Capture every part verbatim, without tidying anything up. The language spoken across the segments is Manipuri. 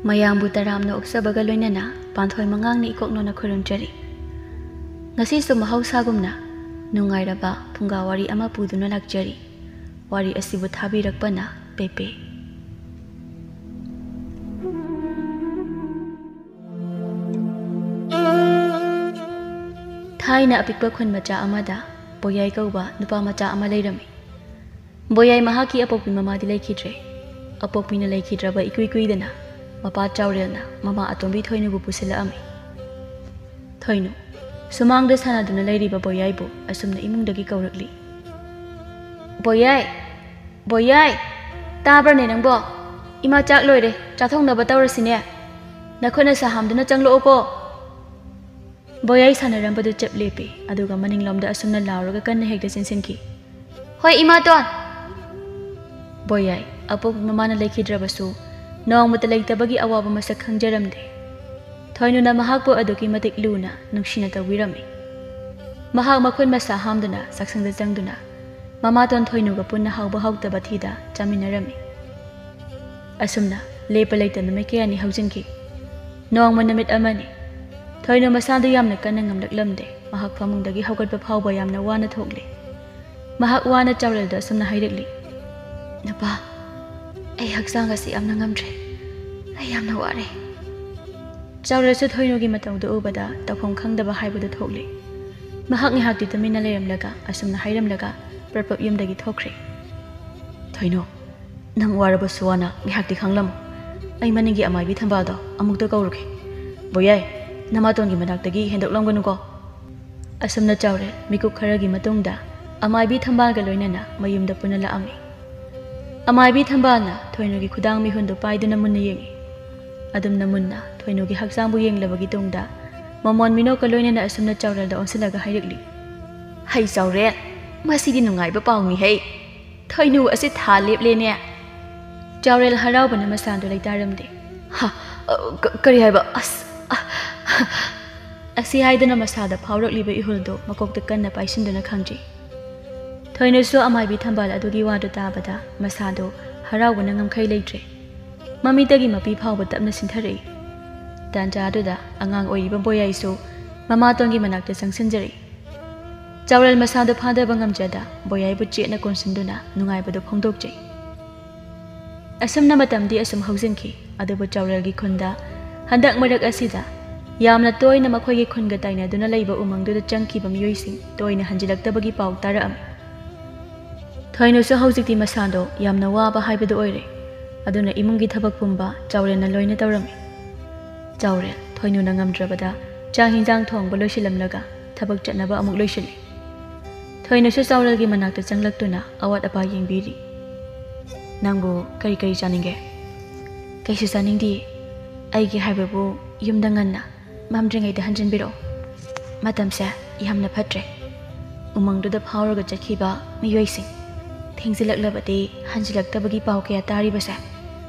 ꯃꯌꯥꯝꯕꯨ ꯇꯔꯥꯝꯅ ꯑꯣꯛꯆꯕꯒ ꯂꯣꯏꯅꯅ ꯄꯥꯟꯊꯣꯏ ꯃꯉꯥꯡꯅ ꯏꯀꯣꯛ ꯅꯣꯟꯅ ꯈꯨꯔꯨꯝꯖꯔꯤ꯫ ꯉꯁꯤꯁꯨ ꯃꯍꯧꯁꯥꯒꯨꯝꯅ ꯅꯨꯡꯉꯥꯏꯔꯕ ꯐꯨꯡꯒꯥ ꯋꯥꯔꯤ ꯑꯃ ꯄꯨꯗꯨꯅ ꯂꯥꯛꯆꯔꯤ꯫ ꯋꯥꯔꯤ ꯑꯁꯤꯕꯨ ꯊꯥꯕꯤꯔꯛꯄꯅ ꯄꯦꯄꯦ꯫ ꯊꯥꯏꯅ ꯑꯄꯤꯛꯄ ꯈꯨꯟ ꯃꯆꯥ ꯑꯃꯗ ꯕꯣꯌꯥꯏ ꯀꯧꯕ ꯅꯨꯄꯥ ꯃꯆꯥ ꯑꯃ ꯂꯩꯔꯝꯃꯤ꯫ ꯕꯣꯌꯥꯏ ꯃꯍꯥꯛꯀꯤ ꯑꯄꯣꯛꯄꯤ ꯃꯃꯥꯗꯤ ꯂꯩꯈꯤꯗ꯭ꯔꯦ꯫ ꯑꯄꯣꯛꯄꯤꯅ ꯂꯩꯈꯤꯗ꯭ꯔꯕ ꯏꯀꯨꯏ ꯀꯨꯏꯗꯅ ꯃꯄꯥ ꯆꯥꯎꯔꯦꯜꯅ ꯃꯃꯥ ꯑꯇꯣꯝꯕꯤ ꯊꯣꯏꯅꯨꯕꯨ ꯄꯨꯁꯤꯜꯂꯛꯑꯝꯃꯤ꯫ ꯊꯣꯏꯅꯨ, ꯁꯨꯃꯥꯡꯗ ꯁꯥꯟꯅꯗꯨꯅ ꯂꯩꯔꯤꯕ ꯕꯣꯌꯥꯏꯕꯨ ꯑꯁꯨꯝꯅ ꯏꯃꯨꯡꯗꯒꯤ ꯀꯧꯔꯛꯂꯤ꯫ "ꯕꯣꯌꯥꯏ! ꯕꯣꯌꯥꯏ! ꯇꯥꯕ꯭ꯔꯅꯦ ꯅꯪꯕꯣ? ꯏꯃꯥ ꯆꯥꯛ ꯂꯣꯏꯔꯦ, ꯆꯥꯊꯣꯛꯅꯕ ꯇꯧꯔꯁꯤꯅꯦ꯫ ꯅꯈꯨꯠ ꯅꯁꯥ ꯍꯥꯝꯗꯨꯅ ꯆꯪꯂꯛꯑꯣꯀꯣ꯫" ꯕꯣꯌꯥꯏ ꯁꯥꯟꯅꯔꯝꯕꯗꯨ ꯆꯞ ꯂꯦꯞꯄꯤ, ꯑꯗꯨꯒ ꯃꯅꯤꯡꯂꯣꯝꯗ ꯑꯁꯨꯝꯅ ꯂꯥꯎꯔꯒ ꯀꯟꯅ ꯍꯦꯛꯇ ꯆꯦꯟꯁꯤꯟꯈꯤ꯫ "ꯍꯣꯏ, ꯏꯃꯥꯇꯣꯟ!" ꯕꯣꯌꯥꯏ, ꯑꯄꯣꯛꯄꯤ ꯃꯃꯥꯅ ꯂꯩꯈꯤꯗ꯭ꯔꯕꯁꯨ, ꯅꯣꯡꯃꯇ ꯂꯩꯇꯕꯒꯤ ꯑꯋꯥꯕ ꯃꯁꯛ ꯈꯪꯖꯔꯝꯗꯦ꯫ ꯊꯣꯏꯅꯨꯅ ꯃꯍꯥꯛꯄꯨ ꯑꯗꯨꯛꯀꯤ ꯃꯇꯤꯛ ꯂꯨꯅ, ꯅꯨꯡꯁꯤꯅ ꯇꯧꯕꯤꯔꯝꯃꯤ꯫ ꯃꯍꯥꯛ ꯃꯈꯨꯠ ꯃꯁꯥ ꯍꯥꯝꯗꯨꯅ ꯆꯥꯛꯁꯪꯗ ꯆꯪꯗꯨꯅ, ꯃꯃꯥꯇꯣꯟ ꯊꯣꯏꯅꯨꯒ ꯄꯨꯟꯅ ꯍꯥꯎꯕ ꯍꯥꯎꯇꯕ ꯊꯤꯗ ꯆꯥꯃꯤꯟꯅꯔꯝꯃꯤ꯫ ꯑꯁꯨꯝꯅ ꯂꯦꯞꯄ ꯂꯩꯇꯅ ꯅꯨꯃꯤꯠ ꯀꯌꯥꯅꯤ ꯍꯧꯖꯤꯟꯈꯤ꯫ ꯅꯣꯡꯃ ꯅꯨꯃꯤꯠ ꯑꯃꯅꯤ꯫ ꯊꯣꯏꯅꯨ ꯃꯁꯥꯗꯨ ꯌꯥꯝꯅ ꯀꯟꯅ ꯉꯝꯂꯛꯂꯝꯗꯦ꯫ ꯃꯍꯥꯛ ꯐꯃꯨꯡꯗꯒꯤ ꯍꯧꯒꯠꯄ ꯐꯥꯎꯕ ꯌꯥꯝꯅ ꯋꯥꯅ ꯊꯣꯛꯂꯦ꯫ ꯃꯍꯥꯛ ꯋꯥꯅ ꯆꯥꯎꯔꯦꯜꯗ ꯑꯁꯨꯝꯅ ꯍꯥꯏꯔꯛꯂꯤ, "ꯅꯄꯥ, ꯑꯩ ꯍꯛꯆꯥꯡ ꯑꯁꯤ ꯌꯥꯝꯅ ꯉꯝꯗ꯭ꯔꯦ꯫ ꯑꯩ ꯌꯥꯝꯅ ꯋꯥꯔꯦ꯫" ꯆꯥꯎꯔꯦꯜꯁꯨ ꯊꯣꯏꯅꯨꯒꯤ ꯃꯇꯧꯗꯨ ꯎꯕꯗ ꯇꯧꯐꯝ ꯈꯪꯗꯕ ꯍꯥꯏꯕꯗꯨ ꯊꯣꯛꯂꯦ꯫ ꯃꯍꯥꯛ ꯉꯥꯏꯍꯥꯛꯇꯤ ꯇꯨꯃꯤꯟꯅ ꯂꯩꯔꯝꯂꯒ ꯑꯁꯨꯝꯅ ꯍꯥꯏꯔꯝꯂꯒ ꯄ꯭ꯔꯞ ꯄ꯭ꯔꯞ ꯌꯨꯝꯗꯒꯤ ꯊꯣꯛꯈ꯭ꯔꯦ꯫ "ꯊꯣꯏꯅꯨ, ꯅꯪ ꯋꯥꯔꯕꯁꯨ ꯋꯥꯅ ꯉꯥꯏꯍꯥꯛꯇꯤ ꯈꯥꯡꯂꯝꯃꯨ꯫ ꯑꯩ ꯃꯅꯤꯡꯒꯤ ꯑꯃꯥꯏꯕꯤ ꯊꯝꯕꯥꯜꯗꯣ ꯑꯃꯨꯛꯇ ꯀꯧꯔꯨꯒꯦ꯫ ꯕꯣꯌꯥꯏ, ꯅꯃꯥꯇꯣꯟꯒꯤ ꯃꯅꯥꯛꯇꯒꯤ ꯍꯦꯟꯗꯣꯛꯂꯝꯒꯅꯨꯀꯣ꯫" ꯑꯁꯨꯝꯅ ꯆꯥꯎꯔꯦꯜ ꯃꯤꯀꯨꯞ ꯈꯔꯒꯤ ꯃꯇꯨꯡꯗ ꯑꯃꯥꯏꯕꯤ ꯊꯝꯕꯥꯜꯒ ꯂꯣꯏꯅꯅ ꯃꯌꯨꯝꯗ ꯄꯨꯟꯅ ꯂꯥꯛꯑꯝꯃꯤ꯫ ꯑꯃꯥꯏꯕꯤ ꯊꯝꯕꯥꯜꯅ ꯊꯣꯏꯅꯨꯒꯤ ꯈꯨꯗꯥꯡ ꯃꯤꯍꯨꯟꯗꯨ ꯄꯥꯏꯗꯨꯅ ꯃꯨꯟꯅ ꯌꯦꯡꯉꯤ꯫ ꯑꯗꯨꯝꯅ ꯃꯨꯟꯅ ꯊꯣꯏꯅꯨꯒꯤ ꯍꯛꯆꯥꯡꯕꯨ ꯌꯦꯡꯂꯕꯒꯤ ꯇꯨꯡꯗ ꯃꯃꯣꯟ ꯃꯤꯅꯣꯛꯀ ꯂꯣꯏꯅꯅ ꯑꯁꯨꯝꯅ ꯆꯥꯎꯔꯦꯜꯗ ꯑꯣꯟꯁꯤꯜꯂꯒ ꯍꯥꯏꯔꯛꯂꯤ, "ꯍꯩ ꯆꯥꯎꯔꯦꯜ, ꯃꯁꯤꯗꯤ ꯅꯨꯡꯉꯥꯏꯕ ꯄꯥꯎꯅꯤꯍꯩ꯫ ꯊꯣꯏꯅꯨ ꯑꯁꯤ ꯊꯥ ꯂꯦꯞꯂꯦꯅꯦ꯫" ꯆꯥꯎꯔꯦꯜ ꯍꯔꯥꯎꯕꯅ ꯃꯁꯥꯗꯨ ꯂꯩꯇꯥꯔꯝꯗꯦ꯫ "ꯍꯥ, ꯑ, ꯀ-, ꯀꯔꯤ ꯍꯥꯏꯕ? ꯑꯁ, ꯑ, ꯑ," ꯑꯁꯤ ꯍꯥꯏꯗꯨꯅ ꯃꯁꯥꯗ ꯐꯥꯎꯔꯛꯂꯤꯕ ꯏꯍꯨꯜꯗꯨ ꯃꯀꯣꯛꯇ ꯀꯟꯅ ꯄꯥꯏꯁꯤꯟꯗꯨꯅ ꯈꯥꯝꯖꯤ꯫ ꯊꯣꯏꯅꯨꯁꯨ ꯑꯃꯥꯏꯕꯤ ꯊꯝꯕꯥꯜ ꯑꯗꯨꯒꯤ ꯋꯥꯗꯨ ꯇꯥꯕꯗ ꯃꯁꯥꯗꯨ ꯍꯔꯥꯎꯕꯅ ꯉꯝꯈꯩ ꯂꯩꯇ꯭ꯔꯦ꯫ ꯃꯃꯤꯠꯇꯒꯤ ꯃꯄꯤ ꯐꯥꯎꯕ ꯇꯞꯅ ꯁꯤꯟꯊꯔꯛꯏ꯫ ꯇꯥꯟꯖꯥ ꯑꯗꯨꯗ ꯑꯉꯥꯡ ꯑꯣꯏꯔꯤꯕ ꯕꯣꯌꯥꯏꯁꯨ ꯃꯃꯥꯇꯣꯟꯒꯤ ꯃꯅꯥꯛꯇ ꯆꯪꯁꯤꯟꯖꯔꯛꯏ꯫ ꯆꯥꯎꯔꯦꯜ ꯃꯁꯥꯗꯣ ꯐꯥꯗꯕ ꯉꯝꯖꯗ ꯕꯣꯌꯥꯏꯕꯨ ꯆꯦꯠꯅ ꯀꯣꯟꯁꯤꯟꯗꯨꯅ ꯅꯨꯡꯉꯥꯏꯕꯗꯨ ꯐꯣꯡꯗꯣꯛꯆꯩ꯫ ꯑꯁꯨꯝꯅ ꯃꯇꯝꯗꯤ ꯑꯁꯨꯝ ꯍꯧꯖꯤꯟꯈꯤ꯫ ꯑꯗꯨꯕꯨ ꯆꯥꯎꯔꯦꯜꯒꯤ ꯈꯨꯟꯗ ꯍꯟꯗꯛ ꯃꯔꯛ ꯑꯁꯤꯗ ꯌꯥꯝꯅ ꯇꯣꯏꯅ ꯃꯈꯣꯏꯒꯤ ꯈꯨꯟꯒ ꯇꯥꯏꯅꯗꯨꯅ ꯂꯩꯕ ꯎꯃꯪꯗꯨꯗ ꯆꯪꯈꯤꯕ ꯃꯤꯑꯣꯏꯁꯤꯡ ꯇꯣꯏꯅ ꯍꯟꯖꯤꯜꯂꯛꯇꯕꯒꯤ ꯄꯥꯎ ꯇꯥꯔꯛꯑꯝꯃꯤ꯫ ꯊꯣꯏꯅꯨꯁꯨ ꯍꯧꯖꯤꯛꯇꯤ ꯃꯁꯥꯗꯣ ꯌꯥꯝꯅ ꯋꯥꯕ ꯍꯥꯏꯕꯗꯨ ꯑꯣꯏꯔꯦ꯫ ꯑꯗꯨꯅ ꯏꯃꯨꯡꯒꯤ ꯊꯕꯛ ꯄꯨꯝꯕ ꯆꯥꯎꯔꯦꯜꯅ ꯂꯣꯏꯅ ꯇꯧꯔꯝꯃꯤ꯫ ꯆꯥꯎꯔꯦꯜ ꯊꯣꯏꯅꯨꯅ ꯉꯝꯗ꯭ꯔꯕꯗ ꯆꯥꯛ ꯍꯤꯟꯖꯥꯡ ꯊꯣꯡꯕ ꯂꯣꯏꯁꯤꯜꯂꯝꯂꯒ ꯊꯕꯛ ꯆꯠꯅꯕ ꯑꯃꯨꯛ ꯂꯣꯏꯁꯤꯜꯂꯤ꯫ ꯊꯣꯏꯅꯨꯁꯨ ꯆꯥꯎꯔꯦꯜꯒꯤ ꯃꯅꯥꯛꯇ ꯆꯪꯂꯛꯇꯨꯅ ꯑꯋꯥꯠ ꯑꯄꯥ ꯌꯦꯡꯕꯤꯔꯤ꯫ "ꯅꯪꯕꯨ ꯀꯔꯤ ꯀꯔꯤ ꯆꯥꯅꯤꯡꯒꯦ?" "ꯀꯩꯁꯨ ꯆꯥꯅꯤꯡꯗꯦ꯫ ꯑꯩꯒꯤ ꯍꯥꯏꯕꯕꯨ ꯌꯨꯝꯗ ꯉꯟꯅ ꯃꯝꯗ꯭ꯔꯤꯉꯩꯗ ꯍꯟꯖꯤꯟꯕꯤꯔꯛꯑꯣ꯫ ꯃꯇꯝꯁꯦ ꯌꯥꯝꯅ ꯐꯠꯇ꯭ꯔꯦ꯫ ꯎꯃꯪꯗꯨꯗ ꯐꯥꯎꯔꯒ ꯆꯠꯈꯤꯕ ꯃꯤꯑꯣꯏꯁꯤꯡ ꯊꯦꯡꯖꯤꯜꯂꯛꯂꯕꯗꯤ ꯍꯟꯖꯤꯜꯂꯛꯇꯕꯒꯤ ꯄꯥꯎ ꯀꯌꯥ ꯇꯥꯔꯤꯕꯁꯦ꯫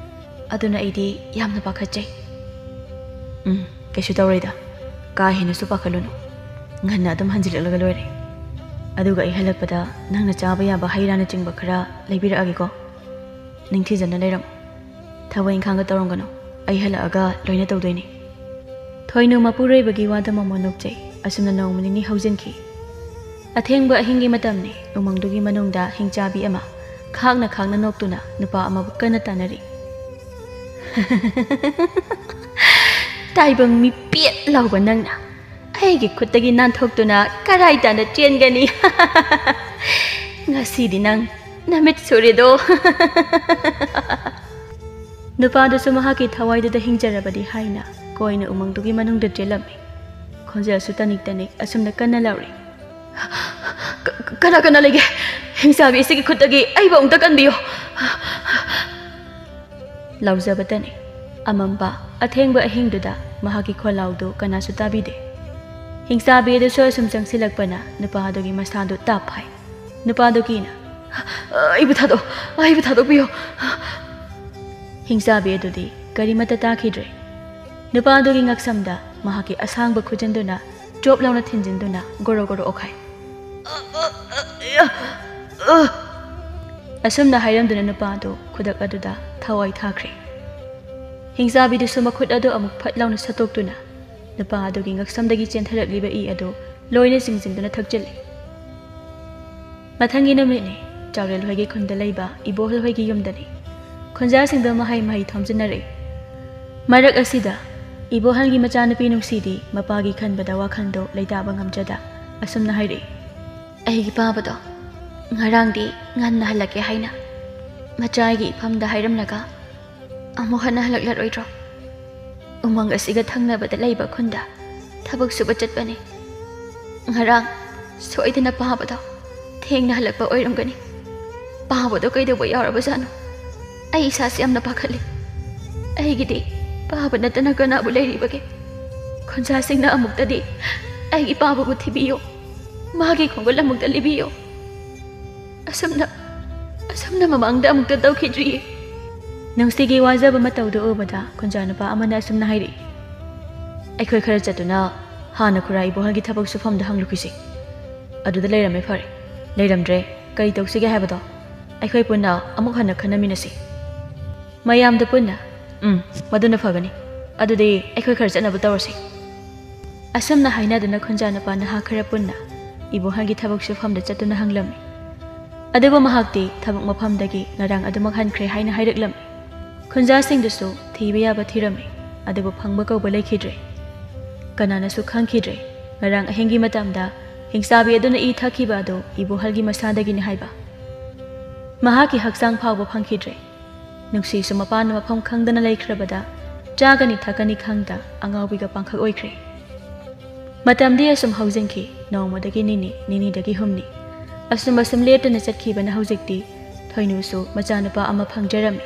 ꯑꯗꯨꯅ ꯑꯩꯗꯤ ꯌꯥꯝꯅ ꯄꯥꯈꯠꯆꯩ꯫" "ꯎꯝ, ꯀꯩꯁꯨ ꯇꯧꯔꯣꯏꯗ꯫ ꯀꯥ ꯍꯦꯟꯅꯁꯨ ꯄꯥꯈꯠꯂꯨꯅꯨ꯫ ꯉꯟꯅ ꯑꯗꯨꯝ ꯍꯟꯖꯤꯜꯂꯛꯂꯒ ꯂꯣꯏꯔꯦ꯫ ꯑꯗꯨꯒ ꯑꯩ ꯍꯜꯂꯛꯄꯗ ꯅꯪꯅ ꯆꯥꯕ ꯌꯥꯕ ꯍꯩ ꯔꯥꯅꯆꯤꯡꯕ ꯈꯔ ꯂꯩꯕꯤꯔꯛꯑꯒꯦꯀꯣ꯫ ꯅꯤꯡꯊꯤꯖꯅ ꯂꯩꯔꯝꯃꯨ꯫ ꯊꯕꯛ ꯏꯪꯈꯥꯡꯒ ꯇꯧꯔꯝꯒꯅꯨ꯫ ꯑꯩ ꯍꯜꯂꯛꯑꯒ ꯂꯣꯏꯅ ꯇꯧꯗꯣꯏꯅꯤ꯫" ꯊꯣꯏꯅꯨ ꯃꯄꯨꯔꯣꯏꯕꯒꯤ ꯋꯥꯗ ꯃꯣꯃꯣꯟ ꯅꯣꯛꯆꯩ꯫ ꯑꯁꯨꯝꯅ ꯅꯣꯡꯃ ꯅꯤꯅꯤ ꯍꯧꯖꯤꯟꯈꯤ꯫ ꯑꯊꯦꯡꯕ ꯑꯍꯤꯡꯒꯤ ꯃꯇꯝꯅꯤ꯫ ꯎꯃꯪꯗꯨꯒꯤ ꯃꯅꯨꯡꯗ ꯍꯤꯡꯆꯥꯕꯤ ꯑꯃ ꯈꯥꯛꯅ ꯈꯥꯛꯅ ꯅꯣꯛꯇꯨꯅ ꯅꯨꯄꯥ ꯑꯃꯕꯨ ꯀꯟꯅ ꯇꯥꯟꯅꯔꯤ꯫ "ꯇꯥꯏꯕꯪ ꯃꯤ ꯄꯦꯠ ꯂꯥꯎꯕ ꯅꯪꯅ ꯑꯩꯒꯤ ꯈꯨꯠꯇꯒꯤ ꯅꯥꯟꯊꯣꯛꯇꯨꯅ ꯀꯔꯥꯏ ꯇꯥꯟꯅ ꯆꯦꯟꯒꯅꯤ? ꯉꯁꯤꯗꯤ ꯅꯪ ꯅꯃꯤꯠ ꯁꯨꯔꯦꯗꯣ꯫" ꯅꯨꯄꯥꯗꯨꯁꯨ ꯃꯍꯥꯛꯀꯤ ꯊꯋꯥꯏꯗꯨꯗ ꯍꯤꯡꯖꯔꯕꯗꯤ ꯍꯥꯏꯅ ꯀꯣꯏꯅ ꯎꯃꯪꯗꯨꯒꯤ ꯃꯅꯨꯡꯗ ꯆꯦꯜꯂꯝꯃꯤ꯫ ꯈꯣꯟꯖꯦꯜꯁꯨ ꯇꯅꯤꯛ ꯇꯅꯤꯛ ꯑꯁꯨꯝꯅ ꯀꯟꯅ ꯂꯥꯎꯔꯤ꯫ "ꯀ-, ꯀꯅꯥ ꯀꯅꯥ ꯂꯩꯒꯦ? ꯍꯤꯡꯆꯥꯕꯤ ꯑꯁꯤꯒꯤ ꯈꯨꯠꯇꯒꯤ ꯑꯩꯕꯨ ꯑꯃꯨꯛꯇ ꯀꯟꯕꯤꯌꯨ!" ꯂꯥꯎꯖꯕꯇꯅꯤ꯫ ꯑꯃꯝꯕ ꯑꯊꯦꯡꯕ ꯑꯍꯤꯡꯗꯨꯗ ꯃꯍꯥꯛꯀꯤ ꯈꯣꯜꯂꯥꯎꯗꯨ ꯀꯅꯥꯁꯨ ꯇꯥꯕꯤꯗꯦ꯫ ꯍꯤꯡꯆꯥꯕꯤ ꯑꯗꯨꯁꯨ ꯑꯁꯨꯝ ꯆꯪꯁꯤꯜꯂꯛꯄꯅ ꯅꯨꯄꯥ ꯑꯗꯨꯒꯤ ꯃꯁꯥꯗꯨ ꯇꯥꯞ ꯐꯥꯏ꯫ ꯅꯨꯄꯥꯗꯨ ꯀꯤꯅ, "ꯑꯩꯕꯨ ꯊꯥꯗꯣꯛ, ꯑꯩꯕꯨ ꯊꯥꯗꯣꯛꯄꯤꯌꯨ!" ꯍꯤꯡꯆꯥꯕꯤ ꯑꯗꯨꯗꯤ ꯀꯔꯤꯃꯠꯇ ꯇꯥꯈꯤꯗ꯭ꯔꯦ꯫ ꯅꯨꯄꯥ ꯑꯗꯨꯒꯤ ꯉꯛꯁꯝꯗ ꯃꯍꯥꯛꯀꯤ ꯑꯁꯥꯡꯕ ꯈꯨꯖꯤꯟꯗꯨꯅ ꯆꯣꯞ ꯂꯥꯎꯅ ꯊꯤꯟꯖꯤꯟꯗꯨꯅ ꯒꯣꯔꯣ ꯒꯣꯔꯣ ꯑꯣꯛꯈꯥꯏ꯫ ꯑꯁꯨꯝꯅ ꯍꯥꯏꯔꯝꯗꯨꯅ ꯅꯨꯄꯥ ꯑꯗꯨ ꯈꯨꯗꯛ ꯑꯗꯨꯗ ꯊꯋꯥꯏ ꯊꯥꯈ꯭ꯔꯦ꯫ ꯍꯤꯡꯆꯥꯕꯤꯗꯨꯁꯨ ꯃꯈꯨꯠ ꯑꯗꯨ ꯑꯃꯨꯛ ꯐꯠ ꯂꯥꯎꯅ ꯁꯠꯇꯣꯛꯇꯨꯅ ꯅꯨꯄꯥ ꯑꯗꯨꯒꯤ ꯉꯛꯁꯝꯗꯒꯤ ꯆꯦꯟꯊꯔꯛꯂꯤꯕ ꯏ ꯑꯗꯨ ꯂꯣꯏꯅ ꯆꯤꯡꯁꯤꯟꯗꯨꯅ ꯊꯛꯆꯤꯜꯂꯤ꯫ ꯃꯊꯪꯒꯤ ꯅꯨꯃꯤꯠꯅꯤ꯫ ꯆꯥꯎꯔꯦꯜ ꯍꯣꯏꯒꯤ ꯈꯨꯟꯗ ꯂꯩꯕ ꯏꯕꯣꯍꯜ ꯍꯣꯏꯒꯤ ꯌꯨꯝꯗꯅꯤ꯫ ꯈꯨꯟꯖꯥꯁꯤꯡꯗꯣ ꯃꯍꯩ ꯃꯍꯩ ꯊꯣꯝꯖꯤꯟꯅꯔꯛꯏ꯫ ꯃꯔꯛ ꯑꯁꯤꯗ ꯏꯕꯣꯍꯜꯒꯤ ꯃꯆꯥꯅꯨꯄꯤ ꯅꯨꯡꯁꯤꯗꯤ ꯃꯄꯥꯒꯤ ꯈꯟꯕꯗ ꯋꯥꯈꯜꯗꯣ ꯂꯩꯇꯥꯕ ꯉꯝꯖꯗ ꯑꯁꯨꯝꯅ ꯍꯥꯏꯔꯛꯏ꯫ "ꯑꯩꯒꯤ ꯄꯥꯕꯗꯣ ꯉꯔꯥꯡꯗꯤ ꯉꯟꯅ ꯍꯜꯂꯛꯀꯦ ꯍꯥꯏꯅ ꯃꯆꯥꯒꯤ ꯏꯐꯝꯗ ꯍꯥꯏꯔꯝꯂꯒ ꯑꯃꯨꯛ ꯍꯟꯅ ꯍꯜꯂꯛꯂꯔꯣꯏꯗ꯭ꯔꯣ? ꯎꯃꯪ ꯑꯁꯤꯒ ꯊꯪꯅꯕꯗ ꯂꯩꯕ ꯈꯨꯟꯗ ꯊꯕꯛ ꯁꯨꯕ ꯆꯠꯄꯅꯤ꯫ ꯉꯔꯥꯡ ꯁꯣꯏꯗꯅ ꯄꯥꯕꯗꯣ ꯊꯦꯡꯅ ꯍꯜꯂꯛꯄ ꯑꯣꯏꯔꯝꯒꯅꯤ꯫ ꯄꯥꯕꯗꯣ ꯀꯩꯗꯧꯕ ꯌꯥꯎꯔꯕꯖꯥꯠꯅꯣ? ꯑꯩ ꯏꯁꯥꯁꯦ ꯌꯥꯝꯅ ꯄꯥꯈꯠꯂꯤ꯫ ꯑꯩꯒꯤꯗꯤ ꯄꯥꯕ ꯅꯠꯇꯅ ꯀꯅꯥꯕꯨ ꯂꯩꯔꯤꯕꯒꯦ? ꯈꯨꯟꯖꯥꯁꯤꯡꯅ ꯑꯃꯨꯛꯇꯗꯤ ꯑꯩꯒꯤ ꯄꯥꯕꯕꯨ ꯊꯤꯕꯤꯌꯨ, ꯃꯥꯒꯤ ꯈꯣꯡꯒꯨꯜ ꯑꯃꯨꯛꯇ ꯂꯤꯕꯤꯌꯨ꯫ ꯑꯁꯨꯝꯅ, ꯑꯁꯨꯝꯅ ꯃꯃꯥꯡꯗ ꯑꯃꯨꯛꯇ ꯇꯧꯈꯤꯗ꯭ꯔꯤꯌꯦ꯫" ꯅꯨꯡꯁꯤꯒꯤ ꯋꯥꯖꯕ ꯃꯇꯧꯗꯨ ꯎꯕꯗ ꯈꯨꯟꯖꯥ ꯅꯨꯄꯥ ꯑꯃꯅ ꯑꯁꯨꯝꯅ ꯍꯥꯏꯔꯛꯏ꯫ "ꯑꯩꯈꯣꯏ ꯈꯔ ꯆꯠꯇꯨꯅ ꯍꯥꯟꯅ ꯈꯨꯔꯥ ꯏꯕꯣꯍꯜꯒꯤ ꯊꯕꯛ ꯁꯨꯐꯝꯗ ꯍꯪꯂꯨꯈꯤꯁꯤ꯫ ꯑꯗꯨꯗ ꯂꯩꯔꯝꯃꯦ ꯐꯔꯦ, ꯂꯩꯔꯝꯗ꯭ꯔꯦ ꯀꯔꯤ ꯇꯧꯁꯤꯒꯦ ꯍꯥꯏꯕꯗꯣ ꯑꯩꯈꯣꯏ ꯄꯨꯟꯅ ꯑꯃꯨꯛ ꯍꯟꯅ ꯈꯟꯅꯃꯤꯟꯅꯁꯤ꯫" ꯃꯌꯥꯝꯗ ꯄꯨꯟꯅ, "ꯎꯝ, ꯃꯗꯨꯅ ꯐꯒꯅꯤ꯫ ꯑꯗꯨꯗꯤ ꯑꯩꯈꯣꯏ ꯈꯔ ꯆꯠꯅꯕ ꯇꯧꯔꯁꯤ꯫" ꯑꯁꯨꯝꯅ ꯍꯥꯏꯅꯗꯨꯅ ꯈꯨꯟꯖꯥ ꯅꯨꯄꯥ ꯅꯍꯥ ꯈꯔ ꯄꯨꯟꯅ ꯏꯕꯣꯍꯜꯒꯤ ꯊꯕꯛ ꯁꯨꯐꯝꯗ ꯆꯠꯇꯨꯅ ꯍꯪꯂꯝꯃꯤ꯫ ꯑꯗꯨꯕꯨ ꯃꯍꯥꯛꯇꯤ ꯊꯕꯛ ꯃꯐꯝꯗꯒꯤ ꯉꯔꯥꯡ ꯑꯗꯨꯃꯛ ꯍꯟꯈ꯭ꯔꯦ ꯍꯥꯏꯅ ꯍꯥꯏꯔꯛꯂꯝꯃꯤ꯫ ꯈꯨꯟꯖꯥꯁꯤꯡꯗꯨꯁꯨ ꯊꯤꯕ ꯌꯥꯕ ꯊꯤꯔꯝꯃꯤ, ꯑꯗꯨꯕꯨ ꯐꯪꯕ ꯀꯧꯕ ꯂꯩꯈꯤꯗ꯭ꯔꯦ꯫ ꯀꯅꯥꯅꯁꯨ ꯈꯪꯈꯤꯗ꯭ꯔꯦ ꯉꯔꯥꯡ ꯑꯍꯤꯡꯒꯤ ꯃꯇꯝꯗ ꯍꯤꯡꯆꯥꯕꯤ ꯑꯗꯨꯅ ꯏ ꯊꯛꯈꯤꯕ ꯑꯗꯨ ꯏꯕꯣꯍꯜꯒꯤ ꯃꯁꯥꯗꯒꯤꯅꯤ ꯍꯥꯏꯕ꯫ ꯃꯍꯥꯛꯀꯤ ꯍꯛꯆꯥꯡ ꯐꯥꯎꯕ ꯐꯪꯈꯤꯗ꯭ꯔꯦ꯫ ꯅꯨꯡꯁꯤꯁꯨ ꯃꯄꯥꯅ ꯃꯐꯝ ꯈꯪꯗꯅ ꯂꯩꯈ꯭ꯔꯕꯗ ꯆꯥꯒꯅꯤ ꯊꯛꯀꯅꯤ ꯈꯪꯗ ꯑꯉꯥꯎꯕꯤꯒ ꯄꯥꯡꯈꯛ ꯑꯣꯏꯈ꯭ꯔꯦ꯫ ꯃꯇꯝꯗꯤ ꯑꯁꯨꯝ ꯍꯧꯖꯤꯟꯈꯤ꯫ ꯅꯣꯡꯃꯗꯒꯤ ꯅꯤꯅꯤ, ꯅꯤꯅꯤꯗꯒꯤ ꯍꯨꯝꯅꯤ, ꯑꯁꯨꯝ ꯑꯁꯨꯝ ꯂꯦꯞꯇꯅ ꯆꯠꯈꯤꯕꯅ ꯍꯧꯖꯤꯛꯇꯤ ꯊꯣꯏꯅꯨꯁꯨ ꯃꯆꯥꯅꯨꯄꯥ ꯑꯃ ꯐꯪꯖꯔꯝꯃꯤ꯫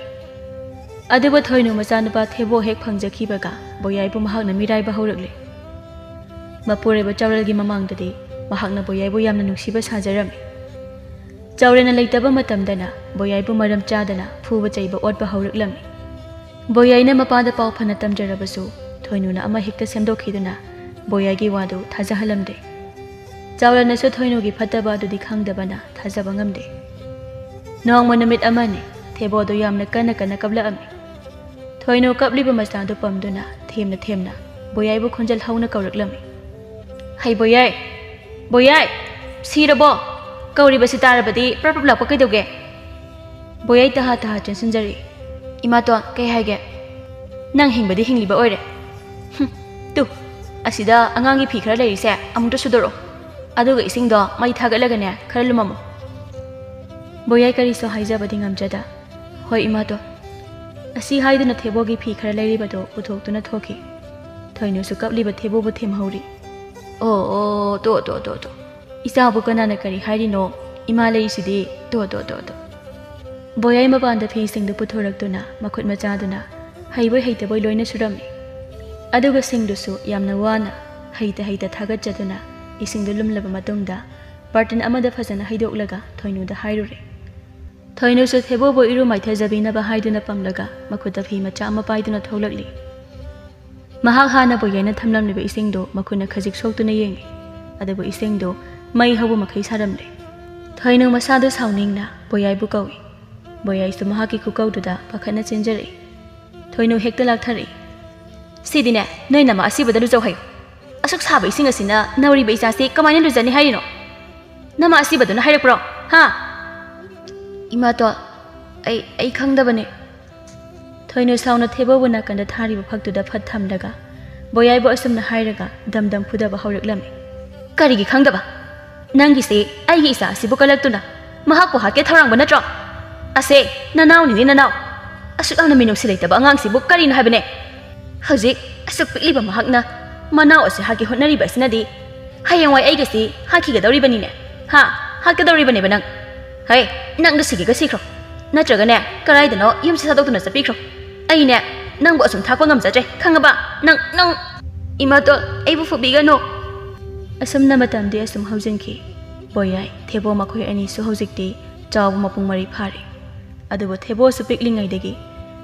ꯑꯗꯨꯕꯨ ꯊꯣꯏꯅꯨ ꯃꯆꯥꯅꯨꯄꯥ ꯊꯦꯕꯣ ꯍꯦꯛ ꯐꯪꯖꯈꯤꯕꯒ ꯕꯣꯌꯥꯏꯕꯨ ꯃꯍꯥꯛꯅ ꯃꯤꯔꯥꯏꯕ ꯍꯧꯔꯛꯂꯦ꯫ ꯃꯄꯨꯔꯣꯏꯕ ꯆꯥꯎꯔꯦꯜꯒꯤ ꯃꯃꯥꯡꯗꯗꯤ ꯃꯍꯥꯛꯅ ꯕꯣꯌꯥꯏꯕꯨ ꯌꯥꯝꯅ ꯅꯨꯡꯁꯤꯕ ꯁꯥꯖꯔꯝꯃꯤ꯫ ꯆꯥꯎꯔꯦꯜꯅ ꯂꯩꯇꯕ ꯃꯇꯝꯗꯅ ꯕꯣꯌꯥꯏꯕꯨ ꯃꯔꯝ ꯆꯥꯗꯅ ꯐꯨꯕ ꯆꯩꯕ ꯑꯣꯠꯄ ꯍꯧꯔꯛꯂꯝꯃꯤ꯫ ꯕꯣꯌꯥꯏꯅ ꯃꯄꯥꯗ ꯄꯥꯎ ꯐꯅ ꯇꯝꯖꯔꯕꯁꯨ ꯊꯣꯏꯅꯨꯅ ꯑꯃ ꯍꯦꯛꯇ ꯁꯦꯝꯗꯣꯛꯈꯤꯗꯨꯅ ꯕꯣꯌꯥꯏꯒꯤ ꯋꯥꯗꯨ ꯊꯥꯖꯍꯜꯂꯝꯗꯦ꯫ ꯆꯥꯎꯔꯦꯜꯅꯁꯨ ꯊꯣꯏꯅꯨꯒꯤ ꯐꯠꯇꯕ ꯑꯗꯨꯗꯤ ꯈꯪꯗꯕꯅ ꯊꯥꯖꯕ ꯉꯝꯗꯦ꯫ ꯅꯣꯡꯃ ꯅꯨꯃꯤꯠ ꯑꯃꯅꯤ꯫ ꯊꯦꯕꯣꯗꯨ ꯌꯥꯝꯅ ꯀꯟꯅ ꯀꯟꯅ ꯀꯞꯂꯛꯑꯝꯃꯤ꯫ ꯊꯣꯏꯅꯨ ꯀꯞꯂꯤꯕ ꯃꯆꯥꯗꯨ ꯄꯝꯗꯨꯅ ꯊꯦꯝꯅ ꯊꯦꯝꯅ ꯕꯣꯌꯥꯏꯕꯨ ꯈꯣꯟꯖꯦꯜ ꯍꯧꯅ ꯀꯧꯔꯛꯂꯝꯃꯤ꯫ "ꯍꯩ ꯕꯣꯌꯥꯏ! ꯕꯣꯌꯥꯏ! ꯁꯤꯔꯕꯣ? ꯀꯧꯔꯤꯕꯁꯤ ꯇꯥꯔꯕꯗꯤ ꯄ꯭ꯔꯞ ꯄ꯭ꯔꯞ ꯂꯥꯛꯄ ꯀꯩꯗꯧꯒꯦ?" ꯕꯣꯌꯥꯏ ꯇꯍꯥ ꯇꯍꯥ ꯆꯦꯟꯁꯤꯟꯖꯔꯛꯏ꯫ "ꯏꯃꯥꯇꯣꯟ, ꯀꯩ ꯍꯥꯏꯒꯦ?" "ꯅꯪ ꯍꯤꯡꯕꯗꯤ ꯍꯤꯡꯂꯤꯕ ꯑꯣꯏꯔꯦ꯫ ꯍꯨꯝ, ꯇꯨ, ꯑꯁꯤꯗ ꯑꯉꯥꯡꯒꯤ ꯐꯤ ꯈꯔ ꯂꯩꯔꯤꯁꯦ ꯑꯃꯨꯛꯇ ꯁꯨꯗꯣꯔꯛꯑꯣ꯫ ꯑꯗꯨꯒ ꯏꯁꯤꯡꯗꯣ ꯃꯩ ꯊꯥꯒꯠꯂꯒꯅꯦ ꯈꯔ ꯂꯨꯝꯃꯝꯃꯣ꯫" ꯕꯣꯌꯥꯏ ꯀꯔꯤꯁꯨ ꯍꯥꯏꯖꯕꯗꯤ ꯉꯝꯖꯗ꯫ "ꯍꯣꯏ ꯏꯃꯥꯇꯣꯟ꯫" ꯑꯁꯤ ꯍꯥꯏꯗꯨꯅ ꯊꯦꯕꯣꯒꯤ ꯐꯤ ꯈꯔ ꯂꯩꯔꯤꯕꯗꯨ ꯄꯨꯊꯣꯛꯇꯨꯅ ꯊꯣꯛꯈꯤ꯫ ꯊꯣꯏꯅꯨꯁꯨ ꯀꯞꯂꯤꯕ ꯊꯦꯕꯣꯕꯨ ꯊꯦꯝꯍꯧꯔꯤ꯫ "ꯑꯣ, ꯑꯣ, ꯇꯣ, ꯇꯣ, ꯇꯣ, ꯇꯣ꯫ ꯏꯆꯥꯕꯨ ꯀꯅꯥꯅ ꯀꯔꯤ ꯍꯥꯏꯔꯤꯅꯣ? ꯏꯃꯥ ꯂꯩꯔꯤꯁꯤꯗꯤ꯫ ꯇꯣ, ꯇꯣ, ꯇꯣ, ꯇꯣ꯫" ꯕꯣꯌꯥꯏ ꯃꯄꯥꯟꯗ ꯐꯤꯁꯤꯡꯗꯨ ꯄꯨꯊꯣꯔꯛꯇꯨꯅ ꯃꯈꯨꯠ ꯃꯆꯥꯗꯨꯅ ꯍꯩꯕꯣꯏ ꯍꯩꯇꯕꯣꯏ ꯂꯣꯏꯅ ꯁꯨꯔꯝꯃꯤ꯫ ꯑꯗꯨꯒ ꯁꯤꯡꯗꯨꯁꯨ ꯌꯥꯝꯅ ꯋꯥꯅ ꯍꯩꯇ ꯍꯩꯇ ꯊꯥꯒꯠꯆꯗꯨꯅ ꯏꯁꯤꯡꯗꯨ ꯂꯨꯝꯂꯕ ꯃꯇꯨꯡꯗ ꯕꯥꯔꯇꯤꯟ ꯑꯃꯗ ꯐꯖꯅ ꯍꯩꯗꯣꯛꯂꯒ ꯊꯣꯏꯅꯨꯗ ꯍꯥꯏꯔꯨꯔꯦ꯫ ꯊꯣꯏꯅꯨꯁꯨ ꯊꯦꯕꯣꯕꯨ ꯏꯔꯨ ꯃꯥꯏꯊꯖꯕꯤꯅꯕ ꯍꯥꯏꯗꯨꯅ ꯄꯝꯂꯒ ꯃꯈꯨꯠꯇ ꯐꯤ ꯃꯆꯥ ꯑꯃ ꯄꯥꯏꯗꯨꯅ ꯊꯣꯛꯂꯛꯂꯤ꯫ ꯃꯍꯥꯛ ꯍꯥꯟꯅ ꯕꯣꯌꯥꯏꯅ ꯊꯝꯂꯝꯂꯤꯕ ꯏꯁꯤꯡꯗꯨ ꯃꯈꯨꯠꯅ ꯈꯖꯤꯛ ꯁꯣꯛꯇꯨꯅ ꯌꯦꯡꯉꯤ꯫ ꯑꯗꯨꯕꯨ ꯏꯁꯤꯡꯗꯨ ꯃꯩ ꯍꯧꯕ ꯃꯈꯩ ꯁꯥꯔꯝꯂꯦ꯫ ꯊꯣꯏꯅꯨ ꯃꯁꯥꯗꯨ ꯁꯥꯎꯅꯤꯡꯅ ꯕꯣꯌꯥꯏꯕꯨ ꯀꯧꯏ꯫ ꯕꯣꯌꯥꯏꯁꯨ ꯃꯍꯥꯛꯀꯤ ꯈꯨꯀꯧꯗꯨꯗ ꯄꯥꯈꯠꯅ ꯆꯦꯟꯖꯔꯛꯏ꯫ ꯊꯣꯏꯅꯨ ꯍꯦꯛꯇ ꯂꯥꯛꯊꯔꯛꯏ꯫ "ꯁꯤꯗꯤꯅꯦ, ꯅꯣꯏ ꯅꯃꯥ ꯑꯁꯤꯕꯗ ꯂꯨꯖꯧ ꯍꯥꯏꯌꯨ꯫ ꯑꯁꯨꯛ ꯁꯥꯕ ꯏꯁꯤꯡ ꯑꯁꯤꯅ ꯅꯧꯔꯤꯕ ꯏꯆꯥꯁꯤ ꯀꯃꯥꯏꯅ ꯂꯨꯖꯅꯤ ꯍꯥꯏꯔꯤꯅꯣ? ꯅꯃꯥ ꯑꯁꯤꯕꯗꯨꯅ ꯍꯥꯏꯔꯛꯄ꯭ꯔꯣ? ꯍꯥ?" "ꯏꯃꯥꯇꯣꯟ, ꯑꯩ, ꯑꯩ ꯈꯪꯗꯕꯅꯦ꯫" ꯊꯣꯏꯅꯨ ꯁꯥꯎꯅ ꯊꯦꯕꯣꯕꯨ ꯅꯥꯀꯟꯗ ꯊꯥꯔꯤꯕ ꯐꯛꯇꯨꯗ ꯐꯠ ꯊꯝꯂꯒ ꯕꯣꯌꯥꯏꯕꯨ ꯑꯁꯨꯝꯅ ꯍꯥꯏꯔꯒ ꯗꯝ ꯗꯝ ꯐꯨꯗꯕ ꯍꯧꯔꯛꯂꯝꯃꯤ꯫ "ꯀꯔꯤꯒꯤ ꯈꯪꯗꯕ? ꯅꯪꯒꯤꯁꯤ ꯑꯩꯒꯤ ꯏꯆꯥ ꯑꯁꯤꯕꯨ ꯀꯜꯂꯛꯇꯨꯅ ꯃꯍꯥꯛꯄꯨ ꯍꯥꯠꯀꯦ ꯊꯧꯔꯥꯡꯕ ꯅꯠꯇ꯭ꯔꯣ? ꯑꯁꯦ, ꯅꯅꯥꯎꯅꯤꯅꯦ ꯅꯅꯥꯎ꯫ ꯑꯁꯨꯛ ꯌꯥꯝꯅ ꯃꯤꯅꯨꯡꯁꯤ ꯂꯩꯇꯕ ꯑꯉꯥꯡꯁꯤꯕꯨ ꯀꯔꯤꯅꯣ ꯍꯥꯏꯕꯅꯦ? ꯍꯧꯖꯤꯛ ꯑꯁꯨꯛ ꯄꯤꯛꯂꯤꯕ ꯃꯍꯥꯛꯅ ꯃꯅꯥꯎ ꯑꯁꯤ ꯍꯥꯠꯀꯦ ꯍꯣꯠꯅꯔꯤꯕ ꯑꯁꯤꯅꯗꯤ ꯍꯌꯦꯡꯋꯥꯏ ꯑꯩꯒꯁꯤ ꯍꯥꯠꯈꯤꯒꯗꯧꯔꯤꯕꯅꯤꯅꯦ꯫ ꯍꯥ? ꯍꯥꯠꯀꯗꯧꯔꯤꯕꯅꯦꯕ ꯅꯪ꯫ ꯍꯩ, ꯅꯪꯗꯣ ꯁꯤꯒꯦꯒ ꯁꯤꯈ꯭ꯔꯣ꯫ ꯅꯠꯇ꯭ꯔꯒꯅꯦ, ꯀꯗꯥꯏꯗꯅꯣ ꯌꯨꯝꯁꯤ ꯊꯥꯗꯣꯛꯇꯨꯅ ꯆꯠꯄꯤꯈ꯭ꯔꯣ꯫ ꯑꯩꯅꯦ, ꯅꯪꯕꯨ ꯑꯁꯨꯝ ꯊꯥꯛꯄ ꯉꯝꯖꯗ꯭ꯔꯦ, ꯈꯪꯉꯕ? ꯅꯪ, ꯅꯪ꯫ ꯏꯃꯥꯇꯣꯟ, ꯑꯩꯕꯨ ꯐꯨꯕꯤꯒꯅꯨ꯫ ꯑꯁꯨꯝꯅ ꯃꯇꯝꯗꯤ ꯑꯁꯨꯝ ꯍꯧꯖꯤꯟꯈꯤ꯫ ꯕꯣꯌꯥꯏ, ꯊꯦꯕꯣ ꯃꯈꯣꯏ ꯑꯅꯤꯁꯨ ꯍꯧꯖꯤꯛꯇꯤ ꯆꯥꯎꯕ ꯃꯄꯨꯡ ꯃꯔꯩ ꯐꯥꯔꯦ꯫ ꯑꯗꯨꯕꯨ ꯊꯦꯕꯣꯁꯨ ꯄꯤꯛꯂꯤꯉꯩꯗꯒꯤ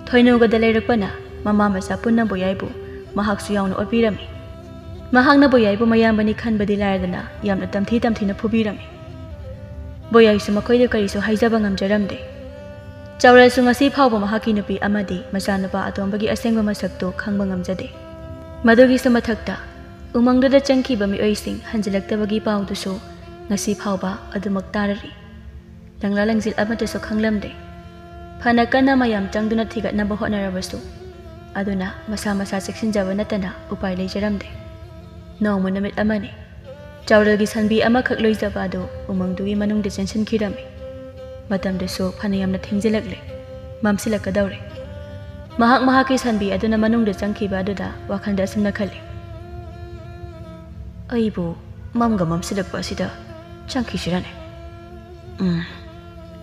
ꯊꯣꯏꯅꯨꯒꯗ ꯂꯩꯔꯛꯄꯅ ꯃꯃꯥ ꯃꯆꯥ ꯄꯨꯟꯅ ꯕꯣꯌꯥꯏꯕꯨ ꯃꯍꯥꯛꯁꯨ ꯌꯥꯎꯅ ꯑꯣꯠꯄꯤꯔꯝꯃꯤ꯫ ꯃꯍꯥꯛꯅ ꯕꯣꯌꯥꯏꯕꯨ ꯃꯌꯥꯝꯕꯅꯤ ꯈꯟꯕꯗꯤ ꯂꯥꯏꯔꯗꯅ ꯌꯥꯝꯅ ꯇꯝꯊꯤ ꯇꯝꯊꯤꯅ ꯐꯨꯕꯤꯔꯝꯃꯤ꯫ ꯕꯣꯌꯥꯏꯁꯨ ꯃꯈꯣꯏꯗ ꯀꯔꯤꯁꯨ ꯍꯥꯏꯖꯕ ꯉꯝꯖꯔꯝꯗꯦ꯫ ꯆꯥꯎꯔꯦꯜꯁꯨ ꯉꯁꯤ ꯐꯥꯎꯕ ꯃꯍꯥꯛꯀꯤ ꯅꯨꯄꯤ ꯑꯃꯗꯤ ꯃꯆꯥꯅꯨꯄꯥ ꯑꯇꯣꯝꯕꯒꯤ ꯑꯁꯦꯡꯕ ꯃꯁꯛꯇꯨ ꯈꯪꯕ ꯉꯝꯖꯗꯦ꯫ ꯃꯗꯨꯒꯤꯁꯨ ꯃꯊꯛꯇ ꯎꯃꯪꯗꯨꯗ ꯆꯪꯈꯤꯕ ꯃꯤꯑꯣꯏꯁꯤꯡ ꯍꯟꯖꯤꯜꯂꯛꯇꯕꯒꯤ ꯄꯥꯎꯗꯨꯁꯨ ꯉꯁꯤ ꯐꯥꯎꯕ ꯑꯗꯨꯃꯛ ꯇꯥꯔꯔꯤ꯫ ꯂꯪꯂꯥ ꯂꯪꯖꯤꯜ ꯑꯃꯠꯇꯁꯨ ꯈꯪꯂꯝꯗꯦ꯫ ꯐꯅ ꯀꯟꯅ ꯃꯌꯥꯝ ꯆꯪꯗꯨꯅ ꯊꯤꯒꯠꯅꯕ ꯍꯣꯠꯅꯔꯕꯁꯨ, ꯑꯗꯨꯅ ꯃꯁꯥ ꯃꯁꯥ ꯆꯦꯛꯁꯤꯟꯖꯕ ꯅꯠꯇꯅ ꯎꯄꯥꯏ ꯂꯩꯖꯔꯝꯗꯦ꯫ ꯅꯣꯡꯃ ꯅꯨꯃꯤꯠ ꯑꯃꯅꯤ꯫ ꯆꯥꯎꯔꯦꯜꯒꯤ ꯁꯟꯕꯤ ꯑꯃꯈꯛ ꯂꯣꯏꯖꯕ ꯑꯗꯨ ꯎꯃꯪꯗꯨꯒꯤ ꯃꯅꯨꯡꯗ ꯆꯦꯟꯁꯤꯟꯈꯤꯔꯝꯃꯤ꯫ ꯃꯇꯝꯗꯨꯁꯨ ꯐꯅꯌꯥꯝꯅ ꯊꯦꯡꯖꯤꯜꯂꯛꯂꯦ꯫ ꯃꯝꯁꯤꯜꯂꯛꯀꯗꯧꯔꯦ꯫ ꯃꯍꯥꯛ ꯃꯍꯥꯛꯀꯤ ꯁꯟꯕꯤ ꯑꯗꯨꯅ ꯃꯅꯨꯡꯗ ꯆꯪꯈꯤꯕ ꯑꯗꯨꯗ ꯋꯥꯈꯜꯗ ꯑꯁꯨꯝꯅ ꯈꯜꯂꯤ, "ꯑꯩꯕꯨ ꯃꯝꯒ ꯃꯝꯁꯤꯜꯂꯛꯄ ꯑꯁꯤꯗ ꯆꯪꯈꯤꯁꯤꯔꯅꯦ? ꯎꯝ,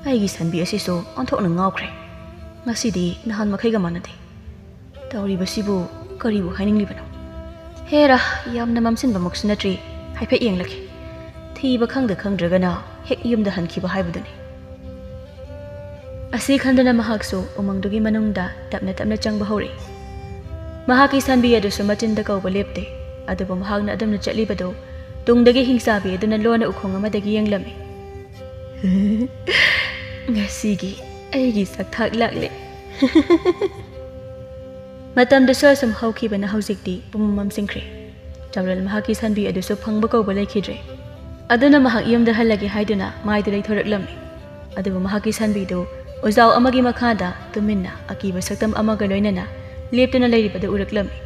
ꯑꯩꯒꯤ ꯁꯟꯕꯤ ꯑꯁꯤꯁꯨ ꯑꯣꯟꯊꯣꯛꯅ ꯉꯥꯎꯈ꯭ꯔꯦ꯫ ꯉꯁꯤꯗꯤ ꯅꯍꯥꯟ ꯃꯈꯩꯒ ꯃꯥꯟꯅꯗꯦ꯫ ꯇꯧꯔꯤꯕꯁꯤꯕꯨ ꯀꯔꯤꯕꯨ ꯍꯥꯏꯅꯤꯡꯂꯤꯕꯅꯣ? ꯍꯦꯔꯥ, ꯌꯥꯝꯅ ꯃꯝꯁꯤꯟꯕꯃꯛꯁꯨ ꯅꯠꯇ꯭ꯔꯤ꯫ ꯍꯥꯏꯐꯦꯠ ꯌꯦꯡꯂꯒꯦ꯫ ꯊꯤꯕ ꯈꯪꯗ ꯈꯪꯗ꯭ꯔꯒꯅ ꯍꯦꯛ ꯌꯨꯝꯗ ꯍꯟꯈꯤꯕ ꯍꯥꯏꯕꯗꯨꯅꯤ꯫" ꯑꯁꯤ ꯈꯟꯗꯨꯅ ꯃꯍꯥꯛꯁꯨ ꯎꯃꯪꯗꯨꯒꯤ ꯃꯅꯨꯡꯗ ꯇꯞꯅ ꯇꯞꯅ ꯆꯪꯕ ꯍꯧꯔꯛꯏ꯫ ꯃꯍꯥꯛꯀꯤ ꯁꯟꯕꯤ ꯑꯗꯨꯁꯨ ꯃꯆꯤꯟꯗ ꯀꯧꯕ ꯂꯦꯞꯇꯦ꯫ ꯑꯗꯨꯕꯨ ꯃꯍꯥꯛꯅ ꯑꯗꯨꯝꯅ ꯆꯠꯂꯤꯕꯗꯨ ꯇꯨꯡꯗꯒꯤ ꯍꯤꯡꯆꯥꯕꯤ ꯑꯗꯨꯅ ꯂꯣꯟꯅ ꯎꯈꯣꯡ ꯑꯃꯗꯒꯤ ꯌꯦꯡꯂꯝꯃꯤ꯫ "ꯉꯁꯤꯒꯤ ꯑꯩꯒꯤ ꯁꯛꯊꯥꯛ ꯂꯥꯛꯂꯦ꯫" ꯃꯇꯝꯗꯨꯁꯨ ꯑꯁꯨꯝ ꯍꯧꯈꯤꯕꯅ ꯍꯧꯖꯤꯛꯇꯤ ꯄꯨꯝꯃꯝ ꯃꯝꯁꯤꯟꯈ꯭ꯔꯦ꯫ ꯆꯥꯎꯔꯦꯜ ꯃꯍꯥꯛꯀꯤ ꯁꯟꯕꯤ ꯑꯗꯨꯁꯨ ꯐꯪꯕ ꯀꯧꯕ ꯂꯩꯈꯤꯗ꯭ꯔꯦ꯫ ꯑꯗꯨꯅ ꯃꯍꯥꯛ ꯌꯨꯝꯗ ꯍꯜꯂꯒꯦ ꯍꯥꯏꯗꯨꯅ ꯃꯥꯏꯗꯨ ꯂꯩꯊꯣꯔꯛꯂꯝꯃꯤ꯫ ꯑꯗꯨꯕꯨ ꯃꯍꯥꯛꯀꯤ ꯁꯟꯕꯤꯗꯨ ꯎꯖꯥꯎ ꯑꯃꯒꯤ ꯃꯈꯥꯗ ꯇꯨꯃꯤꯟꯅ ꯑꯀꯤꯕ ꯁꯛꯇꯝ ꯑꯃꯒ ꯂꯣꯏꯅꯅ ꯂꯦꯞꯇꯨꯅ ꯂꯩꯔꯤꯕꯗꯨ ꯎꯔꯛꯂꯝꯃꯤ꯫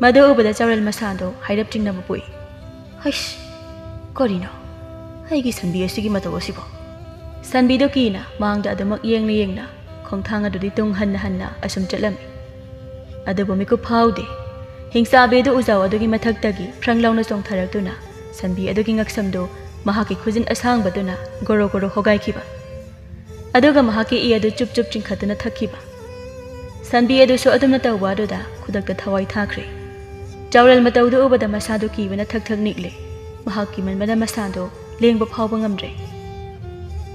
ꯃꯗꯨ ꯎꯕꯗ ꯆꯥꯎꯔꯦꯜ ꯃꯁꯥꯗꯣ ꯍꯥꯏꯔꯞ ꯆꯤꯡꯅꯕ ꯄꯣꯛꯏ꯫ "ꯍꯩꯁ! ꯀꯔꯤꯅꯣ? ꯑꯩꯒꯤ ꯁꯟꯕꯤ ꯑꯁꯤꯒꯤ ꯃꯇꯧ ꯑꯁꯤꯕꯣ?" ꯁꯟꯕꯤꯗꯨ ꯀꯤꯅ ꯃꯥꯡꯗ ꯑꯗꯨꯃꯛ ꯌꯦꯡꯅ ꯌꯦꯡꯅ ꯈꯣꯡꯊꯥꯡ ꯑꯗꯨꯗꯤ ꯇꯨꯡ ꯍꯟꯅ ꯍꯟꯅ ꯑꯁꯨꯝ ꯆꯠꯂꯝꯃꯤ꯫ ꯑꯗꯨꯕꯨ ꯃꯤꯀꯨꯞ ꯐꯥꯍꯧꯗꯦ꯫ ꯍꯤꯡꯆꯥꯕꯤ ꯑꯗꯨ ꯎꯖꯥꯎ ꯑꯗꯨꯒꯤ ꯃꯊꯛꯇꯒꯤ ꯐ꯭ꯔꯪ ꯂꯥꯎꯅ ꯆꯣꯡꯊꯔꯛꯇꯨꯅ ꯁꯟꯕꯤ ꯑꯗꯨꯒꯤ ꯉꯛꯁꯝꯗꯨ ꯃꯍꯥꯛꯀꯤ ꯈꯨꯖꯤꯟ ꯑꯁꯥꯡꯕꯗꯨꯅ ꯒꯣꯔꯣ ꯒꯣꯔꯣ ꯍꯣꯒꯥꯏꯈꯤꯕ꯫ ꯑꯗꯨꯒ ꯃꯍꯥꯛꯀꯤ ꯏ ꯑꯗꯨ ꯆꯨꯞ ꯆꯨꯞ ꯆꯤꯡꯈꯠꯇꯨꯅ ꯊꯛꯈꯤꯕ꯫ ꯁꯟꯕꯤ ꯑꯗꯨꯁꯨ ꯑꯗꯨꯝꯅ ꯇꯧꯕ ꯑꯗꯨꯗ ꯈꯨꯗꯛꯇ ꯊꯋꯥꯏ ꯊꯥꯈ꯭ꯔꯦ꯫ ꯆꯥꯎꯔꯦꯜ ꯃꯇꯧꯗꯨ ꯎꯕꯗ ꯃꯁꯥꯗꯨ ꯀꯤꯕꯅ ꯊꯛ ꯊꯛ ꯅꯤꯛꯂꯦ꯫ ꯃꯍꯥꯛ ꯀꯤꯃꯟꯕꯅ ꯃꯁꯥꯗꯨ ꯂꯦꯡꯕ ꯐꯥꯎꯕ ꯉꯝꯗ꯭ꯔꯦ꯫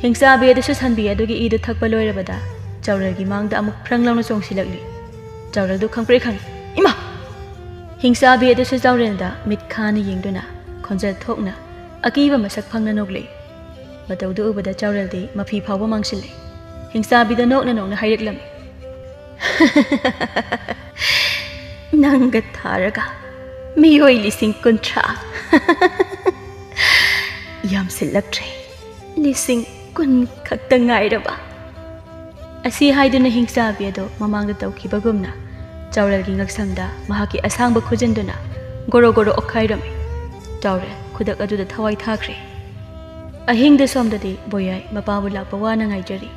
ꯍꯤꯡꯆꯥꯕꯤ ꯑꯗꯨꯁꯨ ꯁꯟꯕꯤ ꯑꯗꯨꯒꯤ ꯏꯗꯨ ꯊꯛꯄ ꯂꯣꯏꯔꯕꯗ ꯆꯥꯎꯔꯦꯜꯒꯤ ꯃꯥꯡꯗ ꯑꯃꯨꯛ ꯐ꯭ꯔꯪ ꯂꯥꯎꯅ ꯆꯣꯡꯁꯤꯜꯂꯛꯂꯤ꯫ ꯆꯥꯎꯔꯦꯜꯗꯨ ꯈꯪꯄ꯭ꯔꯦꯛ ꯈꯪꯏ꯫ "ꯏꯃꯥ!" ꯍꯤꯡꯆꯥꯕꯤ ꯑꯗꯨꯁꯨ ꯆꯥꯎꯔꯦꯜꯗ ꯃꯤꯠ ꯈꯥꯅ ꯌꯦꯡꯗꯨꯅ ꯈꯣꯟꯖꯦꯜ ꯊꯣꯛꯅ ꯑꯀꯤꯕ ꯃꯁꯛ ꯐꯪꯅ ꯅꯣꯛꯂꯛꯏ꯫ ꯃꯇꯧꯗꯨ ꯎꯕꯗ ꯆꯥꯎꯔꯦꯜꯗꯤ ꯃꯐꯤ ꯐꯥꯎꯕ ꯃꯥꯡꯁꯤꯜꯂꯦ꯫ ꯍꯤꯡꯆꯥꯕꯤꯗ ꯅꯣꯛꯅ ꯅꯣꯛꯅ ꯍꯥꯏꯔꯛꯂꯝꯃꯤ꯫ "ꯅꯪꯒ ꯊꯥꯔꯒ ꯃꯤꯑꯣꯏ ꯂꯤꯁꯤꯡ ꯀꯨꯟꯊ꯭ꯔꯥ꯫ ꯌꯥꯝꯁꯤꯜꯂꯛꯇ꯭ꯔꯦ, ꯂꯤꯁꯤꯡ ꯀꯨꯟ ꯈꯛꯇ ꯉꯥꯏꯔꯕ?" ꯑꯁꯤ ꯍꯥꯏꯗꯨꯅ ꯍꯤꯡꯆꯥꯕꯤ ꯑꯗꯣ ꯃꯃꯥꯡꯗ ꯇꯧꯈꯤꯕꯒꯨꯝꯅ ꯆꯥꯎꯔꯦꯜꯒꯤ ꯉꯛꯁꯝꯗ ꯃꯍꯥꯛꯀꯤ ꯑꯁꯥꯡꯕ ꯈꯨꯖꯤꯟꯗꯨꯅ ꯒꯣꯔꯣ ꯒꯣꯔꯣ ꯑꯣꯠꯈꯥꯏꯔꯝꯃꯤ꯫ ꯆꯥꯎꯔꯦꯜ ꯈꯨꯗꯛ ꯑꯗꯨꯗ ꯊꯋꯥꯏ ꯊꯥꯈ꯭ꯔꯦ꯫ ꯑꯍꯤꯡꯗ ꯁꯣꯝꯗꯗꯤ ꯕꯣꯌꯥꯏ ꯃꯄꯥꯕꯨ ꯂꯥꯛꯄ ꯋꯥꯅ ꯉꯥꯏꯖꯔꯤ꯫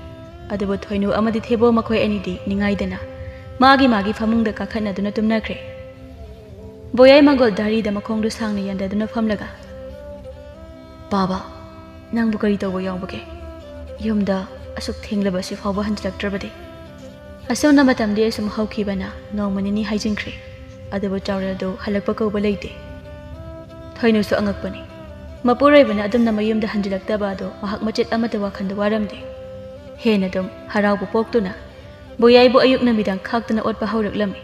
ꯑꯗꯨꯕꯨ ꯊꯣꯏꯅꯨ ꯑꯃꯗꯤ ꯊꯦꯕꯣ ꯃꯈꯣꯏ ꯑꯅꯤꯗꯤ ꯅꯤꯡꯉꯥꯏꯗꯅ ꯃꯥꯒꯤ ꯃꯥꯒꯤ ꯐꯃꯨꯡꯗ ꯀꯥꯈꯠꯅꯗꯨꯅ ꯇꯨꯝꯅꯈ꯭ꯔꯦ꯫ ꯕꯣꯌꯥꯏ ꯃꯪꯒꯣꯜ ꯗꯥꯔꯤꯗ ꯃꯈꯣꯡꯗꯨ ꯁꯥꯡꯅ ꯌꯥꯟꯗꯗꯨꯅ ꯐꯝꯂꯒ, "ꯄꯥꯕ, ꯅꯪꯕꯨ ꯀꯔꯤ ꯇꯧꯕ ꯌꯥꯎꯕꯒꯦ? ꯌꯨꯝꯗ ꯑꯁꯨꯛ ꯊꯦꯡꯂꯕ ꯑꯁꯤ ꯐꯥꯎꯕ ꯍꯟꯖꯤꯜꯂꯛꯇ꯭ꯔꯕꯗꯤ?" ꯑꯁꯨꯝꯅ ꯃꯇꯝꯗꯤ ꯑꯁꯨꯝ ꯍꯧꯈꯤꯕꯅ ꯅꯣꯡꯃ ꯅꯤꯅꯤ ꯍꯥꯏꯖꯤꯟꯈ꯭ꯔꯦ꯫ ꯑꯗꯨꯕꯨ ꯆꯥꯎꯔꯦꯜꯗꯨ ꯍꯜꯂꯛꯄ ꯀꯧꯕ ꯂꯩꯇꯦ꯫ ꯊꯣꯏꯅꯨꯁꯨ ꯑꯉꯛꯄꯅꯤ꯫ ꯃꯄꯨꯔꯣꯏꯕꯅ ꯑꯗꯨꯝꯅ ꯃꯌꯨꯝꯗ ꯍꯟꯖꯤꯜꯂꯛꯇꯕ ꯑꯗꯨ ꯃꯍꯥꯛ ꯃꯆꯦꯠ ꯑꯃꯠꯇ ꯋꯥꯈꯜꯗ ꯋꯥꯔꯝꯗꯦ꯫ ꯍꯦꯟꯅ ꯑꯗꯨꯝ ꯍꯔꯥꯎꯕ ꯄꯣꯛꯇꯨꯅ ꯕꯣꯌꯥꯏꯕꯨ ꯑꯌꯨꯛ ꯅꯨꯃꯤꯗꯥꯡ ꯈꯥꯛꯇꯅ ꯑꯣꯠꯄ ꯍꯧꯔꯛꯂꯝꯃꯤ꯫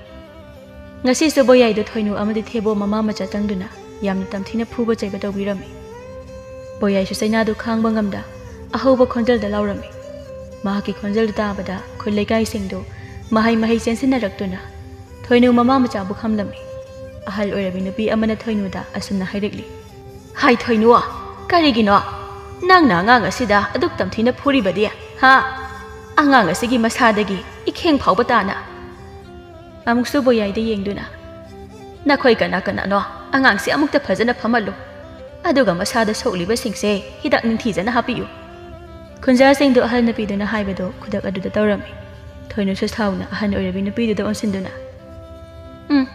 ꯉꯁꯤꯁꯨ ꯕꯣꯌꯥꯏꯗꯨ ꯊꯣꯏꯅꯨ ꯑꯃꯗꯤ ꯊꯦꯕꯣ ꯃꯃꯥ ꯃꯆꯥ ꯆꯪꯗꯨꯅ ꯌꯥꯝꯅ ꯇꯝꯊꯤꯅ ꯐꯨꯕ ꯆꯩꯕ ꯇꯧꯕꯤꯔꯝꯃꯤ꯫ ꯕꯣꯌꯥꯏꯁꯨ ꯆꯩꯅꯥꯗꯨ ꯈꯥꯡꯕ ꯉꯝꯗ ꯑꯍꯧꯕ ꯈꯣꯟꯖꯦꯜꯗ ꯂꯥꯎꯔꯝꯃꯤ꯫ ꯃꯍꯥꯛꯀꯤ ꯈꯣꯟꯖꯦꯜꯗꯨ ꯇꯥꯕꯗ ꯈꯨꯜ ꯂꯩꯀꯥꯏꯁꯤꯡꯗꯨ ꯃꯍꯩ ꯃꯍꯩ ꯆꯦꯟꯁꯤꯟꯅꯔꯛꯇꯨꯅ ꯊꯣꯏꯅꯨ ꯃꯃꯥ ꯃꯆꯥꯕꯨ ꯈꯝꯂꯝꯃꯤ꯫ ꯑꯍꯜ ꯑꯣꯏꯔꯕꯤ ꯅꯨꯄꯤ ꯑꯃꯅ ꯊꯣꯏꯅꯨꯗ ꯑꯁꯨꯝꯅ ꯍꯥꯏꯔꯛꯂꯤ, "ꯍꯥꯏ ꯊꯣꯏꯅꯨ, ꯀꯔꯤꯒꯤꯅꯣ ꯅꯪꯅ ꯑꯉꯥꯡ ꯑꯁꯤꯗ ꯑꯗꯨꯛ ꯇꯝꯊꯤꯅ ꯐꯨꯔꯤꯕꯗꯤ? ꯍꯥ? ꯑꯉꯥꯡ ꯑꯁꯤꯒꯤ ꯃꯁꯥꯗꯒꯤ ꯏꯈꯦꯡ ꯐꯥꯎꯕ ꯇꯥꯅ?" ꯑꯃꯨꯛꯁꯨ ꯕꯣꯌꯥꯏꯗ ꯌꯦꯡꯗꯨꯅ, "ꯅꯈꯣꯏ ꯀꯅꯥ ꯀꯅꯥꯅꯣ ꯑꯉꯥꯡꯁꯤ ꯑꯃꯨꯛꯇ ꯐꯖꯅ ꯐꯝꯍꯜꯂꯨ, ꯑꯗꯨꯒ ꯃꯁꯥꯗ ꯁꯣꯛꯂꯤꯕꯁꯤꯡꯁꯦ ꯍꯤꯗꯥꯛ ꯅꯤꯡꯊꯤꯖꯅ ꯍꯥꯞꯄꯤꯌꯨ꯫" ꯈꯨꯟꯖꯥꯁꯤꯡꯗꯨ ꯑꯍꯜ ꯅꯨꯄꯤꯗꯨꯅ ꯍꯥꯏꯕꯗꯨ ꯈꯨꯗꯛ ꯑꯗꯨꯗ ꯇꯧꯔꯝꯃꯤ꯫ ꯊꯣꯏꯅꯨꯁꯨ ꯁꯥꯎꯅ ꯑꯍꯟ ꯑꯣꯏꯔꯕꯤ ꯅꯨꯄꯤꯗꯨꯗ ꯑꯣꯟꯁꯤꯟꯗꯨꯅ, "ꯎꯝ,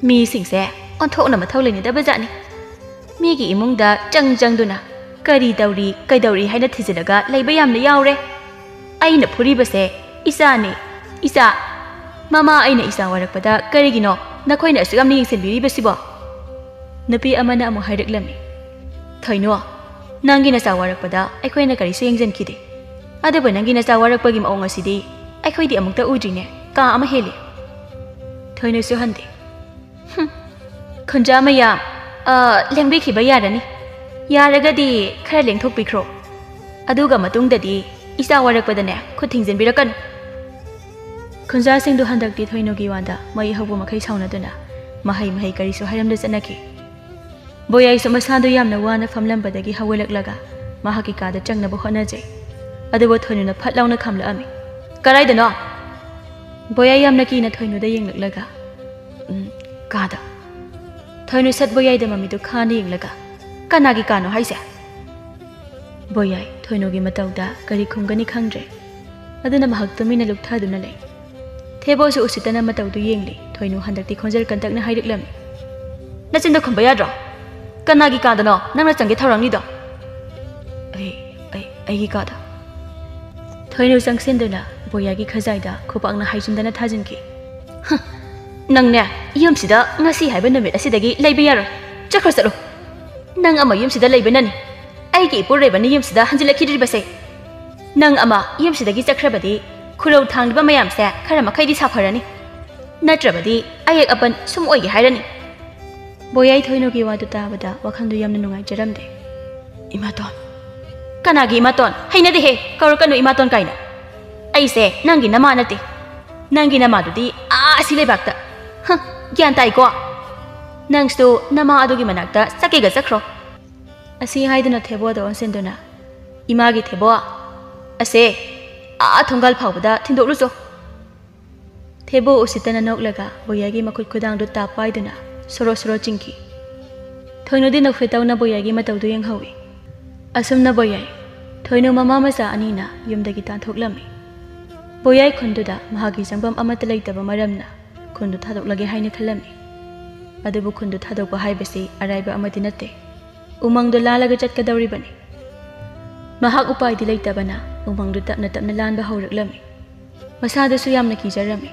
ꯃꯤꯁꯤꯡꯁꯦ ꯑꯣꯟꯊꯣꯛꯅ ꯃꯊꯧ ꯂꯩꯅꯗꯕ ꯖꯥꯠꯅꯤ꯫ ꯃꯤꯒꯤ ꯏꯃꯨꯡꯗ ꯆꯪ ꯆꯪꯗꯨꯅ ꯀꯔꯤ ꯇꯧꯔꯤ, ꯀꯩꯗꯧꯔꯤ ꯍꯥꯏꯅ ꯊꯤꯖꯤꯜꯂꯒ ꯂꯩꯕ ꯌꯥꯝꯅ ꯌꯥꯎꯔꯦ꯫ ꯑꯩꯅ ꯐꯨꯔꯤꯕꯁꯦ ꯏꯆꯥꯅꯤ, ꯏꯆꯥ꯫ ꯃꯃꯥ ꯑꯩꯅ ꯏꯆꯥ ꯋꯥꯔꯛꯄꯗ ꯀꯔꯤꯒꯤꯅꯣ ꯅꯈꯣꯏꯅ ꯑꯁꯨꯛ ꯌꯥꯝꯅ ꯌꯦꯡꯁꯤꯟꯕꯤꯔꯤꯕꯁꯤꯕꯣ?" ꯅꯨꯄꯤ ꯑꯃꯅ ꯑꯃꯨꯛ ꯍꯥꯏꯔꯛꯂꯝꯃꯤ, "ꯊꯣꯏꯅꯨ, ꯅꯪꯒꯤ ꯅꯆꯥ ꯋꯥꯔꯛꯄꯗ ꯑꯩꯈꯣꯏꯅ ꯀꯔꯤꯁꯨ ꯌꯦꯡꯁꯤꯟꯈꯤꯗꯦ꯫ ꯑꯗꯨꯕꯨ ꯅꯪꯒꯤ ꯅꯆꯥ ꯋꯥꯔꯛꯄꯒꯤ ꯃꯑꯣꯡ ꯑꯁꯤꯗꯤ ꯑꯩꯈꯣꯏꯗꯤ ꯑꯃꯨꯛꯇ ꯎꯗ꯭ꯔꯤꯅꯦ, ꯀꯥ ꯑꯃ ꯍꯦꯜꯂꯤ꯫" ꯊꯣꯏꯅꯨꯁꯨ ꯍꯟꯗꯦ꯫ "ꯍꯨꯝ, ꯈꯨꯟꯖꯥ ꯃꯌꯥꯝ, ꯑ, ꯂꯦꯡꯕꯤꯈꯤꯕ ꯌꯥꯔꯅꯤ꯫ ꯌꯥꯔꯒꯗꯤ ꯈꯔ ꯂꯦꯡꯊꯣꯛꯄꯤꯈ꯭ꯔꯣ꯫ ꯑꯗꯨꯒ ꯃꯇꯨꯡꯗꯗꯤ ꯏꯆꯥ ꯋꯥꯔꯛꯄꯗꯅꯦ ꯈꯨꯠ ꯊꯤꯡꯖꯤꯟꯕꯤꯔꯛꯀꯅꯨ꯫ ꯈꯨꯟꯖꯥꯁꯤꯡꯗꯨ ꯍꯟꯗꯛꯇꯤ ꯊꯣꯏꯅꯨꯒꯤ ꯋꯥꯗ ꯃꯩ ꯍꯧꯕ ꯃꯈꯩ ꯁꯥꯎꯅꯗꯨꯅ ꯃꯍꯩ ꯃꯍꯩ ꯀꯔꯤꯁꯨ ꯍꯥꯏꯔꯝꯗ ꯆꯠꯅꯈꯤ꯫ ꯕꯣꯌꯥꯏꯁꯨ ꯃꯁꯥꯗꯨ ꯌꯥꯝꯅ ꯋꯥꯅ ꯐꯝꯂꯝꯕꯗꯒꯤ ꯍꯧꯒꯠꯂꯛꯂꯒ ꯃꯍꯥꯛꯀꯤ ꯀꯥꯗ ꯆꯪꯅꯕ ꯍꯣꯠꯅꯖꯩ꯫ ꯑꯗꯨꯕꯨ ꯊꯣꯏꯅꯨꯅ ꯐꯠ ꯂꯥꯎꯅ ꯈꯥꯝꯂꯛꯑꯝꯃꯤ꯫ "ꯀꯗꯥꯏꯗꯅꯣ?" ꯕꯣꯌꯥꯏ ꯌꯥꯝꯅ ꯀꯤꯅ ꯊꯣꯏꯅꯨꯗ ꯌꯦꯡꯂꯛꯂꯒ, "ꯎꯝ, ꯀꯥꯗ꯫" ꯊꯣꯏꯅꯨ ꯁꯠ ꯕꯣꯌꯥꯏꯗ ꯃꯃꯤꯗꯨ ꯈꯥꯅ ꯌꯦꯡꯂꯒ, "ꯀꯅꯥꯒꯤ ꯀꯥꯅꯣ ꯍꯥꯏꯁꯦ?" ꯕꯣꯌꯥꯏ ꯊꯣꯏꯅꯨꯒꯤ ꯃꯇꯧꯗ ꯀꯔꯤ ꯈꯨꯝꯒꯅꯤ ꯈꯪꯗ꯭ꯔꯦ꯫ ꯑꯗꯨꯅ ꯃꯍꯥꯛ ꯇꯨꯃꯤꯟꯅ ꯂꯨꯞꯊꯗꯨꯅ ꯂꯩ꯫ ꯊꯦꯕꯣꯁꯨ ꯎꯁꯤꯠꯇꯅ ꯃꯇꯧꯗꯨ ꯌꯦꯡꯂꯤ꯫ ꯊꯣꯏꯅꯨ ꯍꯟꯗꯛꯇꯤ ꯈꯣꯟꯖꯦꯜ ꯀꯟꯇꯛꯅ ꯍꯥꯏꯔꯛꯂꯝꯃꯤ꯫ "ꯅꯆꯤꯟꯗꯣ ꯈꯨꯝꯕ ꯌꯥꯗ꯭ꯔꯣ? ꯀꯅꯥꯒꯤ ꯀꯥꯗꯅꯣ ꯅꯪꯅ ꯆꯪꯒꯦ ꯊꯧꯔꯥꯡꯂꯤꯗꯣ?" "ꯑꯩ, ꯑꯩ, ꯑꯩꯒꯤ ꯀꯥꯗ꯫" ꯊꯣꯏꯅꯨ ꯆꯪꯁꯤꯟꯗꯨꯅ ꯕꯣꯌꯥꯒꯤ ꯈꯖꯥꯏꯗ ꯈꯨꯄꯥꯛꯅ ꯍꯥꯏꯖꯤꯟꯗꯅ ꯊꯥꯖꯤꯟꯈꯤ꯫ "ꯍ, ꯅꯪꯅꯦ, ꯌꯨꯝꯁꯤꯗ ꯉꯁꯤ ꯍꯥꯏꯕ ꯅꯨꯃꯤꯠ ꯑꯁꯤꯗꯒꯤ ꯂꯩꯕ ꯌꯥꯔꯣꯏ꯫ ꯆꯠꯈ꯭ꯔꯣ, ꯆꯠꯂꯣ꯫ ꯅꯪ ꯑꯃ ꯌꯨꯝꯁꯤꯗ ꯂꯩꯕꯅꯅꯤ ꯑꯩꯒꯤ ꯏꯄꯨꯔꯣꯏꯕꯅ ꯌꯨꯝꯁꯤꯗ ꯍꯟꯖꯤꯜꯂꯛꯈꯤꯗ꯭ꯔꯤꯕꯁꯦ꯫ ꯅꯪ ꯑꯃ ꯌꯨꯝꯁꯤꯗꯒꯤ ꯆꯠꯈ꯭ꯔꯕꯗꯤ ꯈꯨꯔꯧ ꯊꯥꯡꯂꯤꯕ ꯃꯌꯥꯝꯁꯦ ꯈꯔ ꯃꯈꯩꯗꯤ ꯁꯥꯐꯔꯅꯤ꯫ ꯅꯠꯇ꯭ꯔꯕꯗꯤ ꯑꯌꯦꯛ ꯑꯄꯟ ꯁꯨꯝ ꯑꯣꯏꯒꯦ ꯍꯥꯏꯔꯅꯤ꯫" ꯕꯣꯌꯥꯏ ꯊꯣꯏꯅꯨꯒꯤ ꯋꯥꯗꯨ ꯇꯥꯕꯗ ꯋꯥꯈꯜꯗꯨ ꯌꯥꯝꯅ ꯅꯨꯡꯉꯥꯏꯖꯔꯝꯗꯦ꯫ "ꯏꯃꯥꯇꯣꯟ꯫" "ꯀꯅꯥꯒꯤ ꯏꯃꯥꯇꯣꯟ? ꯍꯩꯅꯗꯦꯍꯦ, ꯀꯧꯔꯛꯀꯅꯨ ꯏꯃꯥꯇꯣꯟ ꯀꯥꯏꯅ꯫ ꯑꯩꯁꯦ ꯅꯪꯒꯤ ꯅꯃꯥ ꯅꯠꯇꯦ꯫ ꯅꯪꯒꯤ ꯅꯃꯥꯗꯨꯗꯤ ꯑꯥ ꯑꯁꯤ ꯂꯩꯕꯥꯛꯇ꯫ ꯍ, ꯒ꯭ꯌꯥꯟ ꯇꯥꯏꯀꯣ? ꯅꯪꯁꯨ ꯅꯃꯥ ꯑꯗꯨꯒꯤ ꯃꯅꯥꯛꯇ ꯆꯠꯀꯦꯒ ꯆꯠꯈ꯭ꯔꯣ꯫" ꯑꯁꯤ ꯍꯥꯏꯗꯨꯅ ꯊꯦꯕꯣꯗ ꯑꯣꯟꯁꯤꯟꯗꯨꯅ, "ꯏꯃꯥꯒꯤ ꯊꯦꯕꯣ, ꯑꯁꯦ ꯑꯥ ꯊꯣꯡꯒꯥꯜ ꯐꯥꯎꯕꯗ ꯊꯤꯟꯗꯣꯛꯂꯨꯆꯣ꯫" ꯊꯦꯕꯣ ꯎꯁꯤꯠꯇꯅ ꯅꯣꯛꯂꯒ ꯕꯣꯌꯥꯏꯒꯤ ꯃꯈꯨꯠ ꯈꯨꯗꯥꯡꯗꯨ ꯇꯥꯞ ꯄꯥꯏꯗꯨꯅ ꯁꯣꯔꯣ ꯁꯣꯔꯣ ꯆꯤꯡꯈꯤ꯫ ꯊꯣꯏꯅꯨꯗꯤ ꯅꯣꯛꯐꯦꯠ ꯇꯧꯅ ꯕꯣꯌꯥꯏꯒꯤ ꯃꯇꯧꯗꯨ ꯌꯦꯡꯍꯧꯏ꯫ ꯑꯁꯨꯝꯅ ꯕꯣꯌꯥꯏ, ꯊꯣꯏꯅꯨ ꯃꯃꯥ ꯃꯆꯥ ꯑꯅꯤꯅ ꯌꯨꯝꯗꯒꯤ ꯇꯥꯟꯊꯣꯛꯂꯝꯃꯤ꯫ ꯕꯣꯌꯥꯏ ꯈꯨꯟꯗꯨꯗ ꯃꯍꯥꯛꯀꯤ ꯆꯪꯐꯝ ꯑꯃꯠꯇ ꯂꯩꯇꯕ ꯃꯔꯝꯅ ꯈꯨꯟꯗꯨ ꯊꯥꯗꯣꯛꯂꯒꯦ ꯍꯥꯏꯅ ꯈꯜꯂꯝꯃꯤ꯫ ꯑꯗꯨꯕꯨ ꯈꯨꯟꯗꯨ ꯊꯥꯗꯣꯛꯄ ꯍꯥꯏꯕꯁꯤ ꯑꯔꯥꯏꯕ ꯑꯃꯗꯤ ꯅꯠꯇꯦ꯫ ꯎꯃꯪꯗ ꯂꯥꯜꯂꯒ ꯆꯠꯀꯗꯧꯔꯤꯕꯅꯤ꯫ ꯃꯍꯥꯛ ꯎꯄꯥꯏꯗꯤ ꯂꯩꯇꯕꯅ ꯎꯃꯪꯗꯨ ꯇꯞꯅ ꯇꯞꯅ ꯂꯥꯟꯕ ꯍꯧꯔꯛꯂꯝꯃꯤ꯫ ꯃꯁꯥꯗꯁꯨ ꯌꯥꯝꯅ ꯀꯤꯖꯔꯝꯃꯤ꯫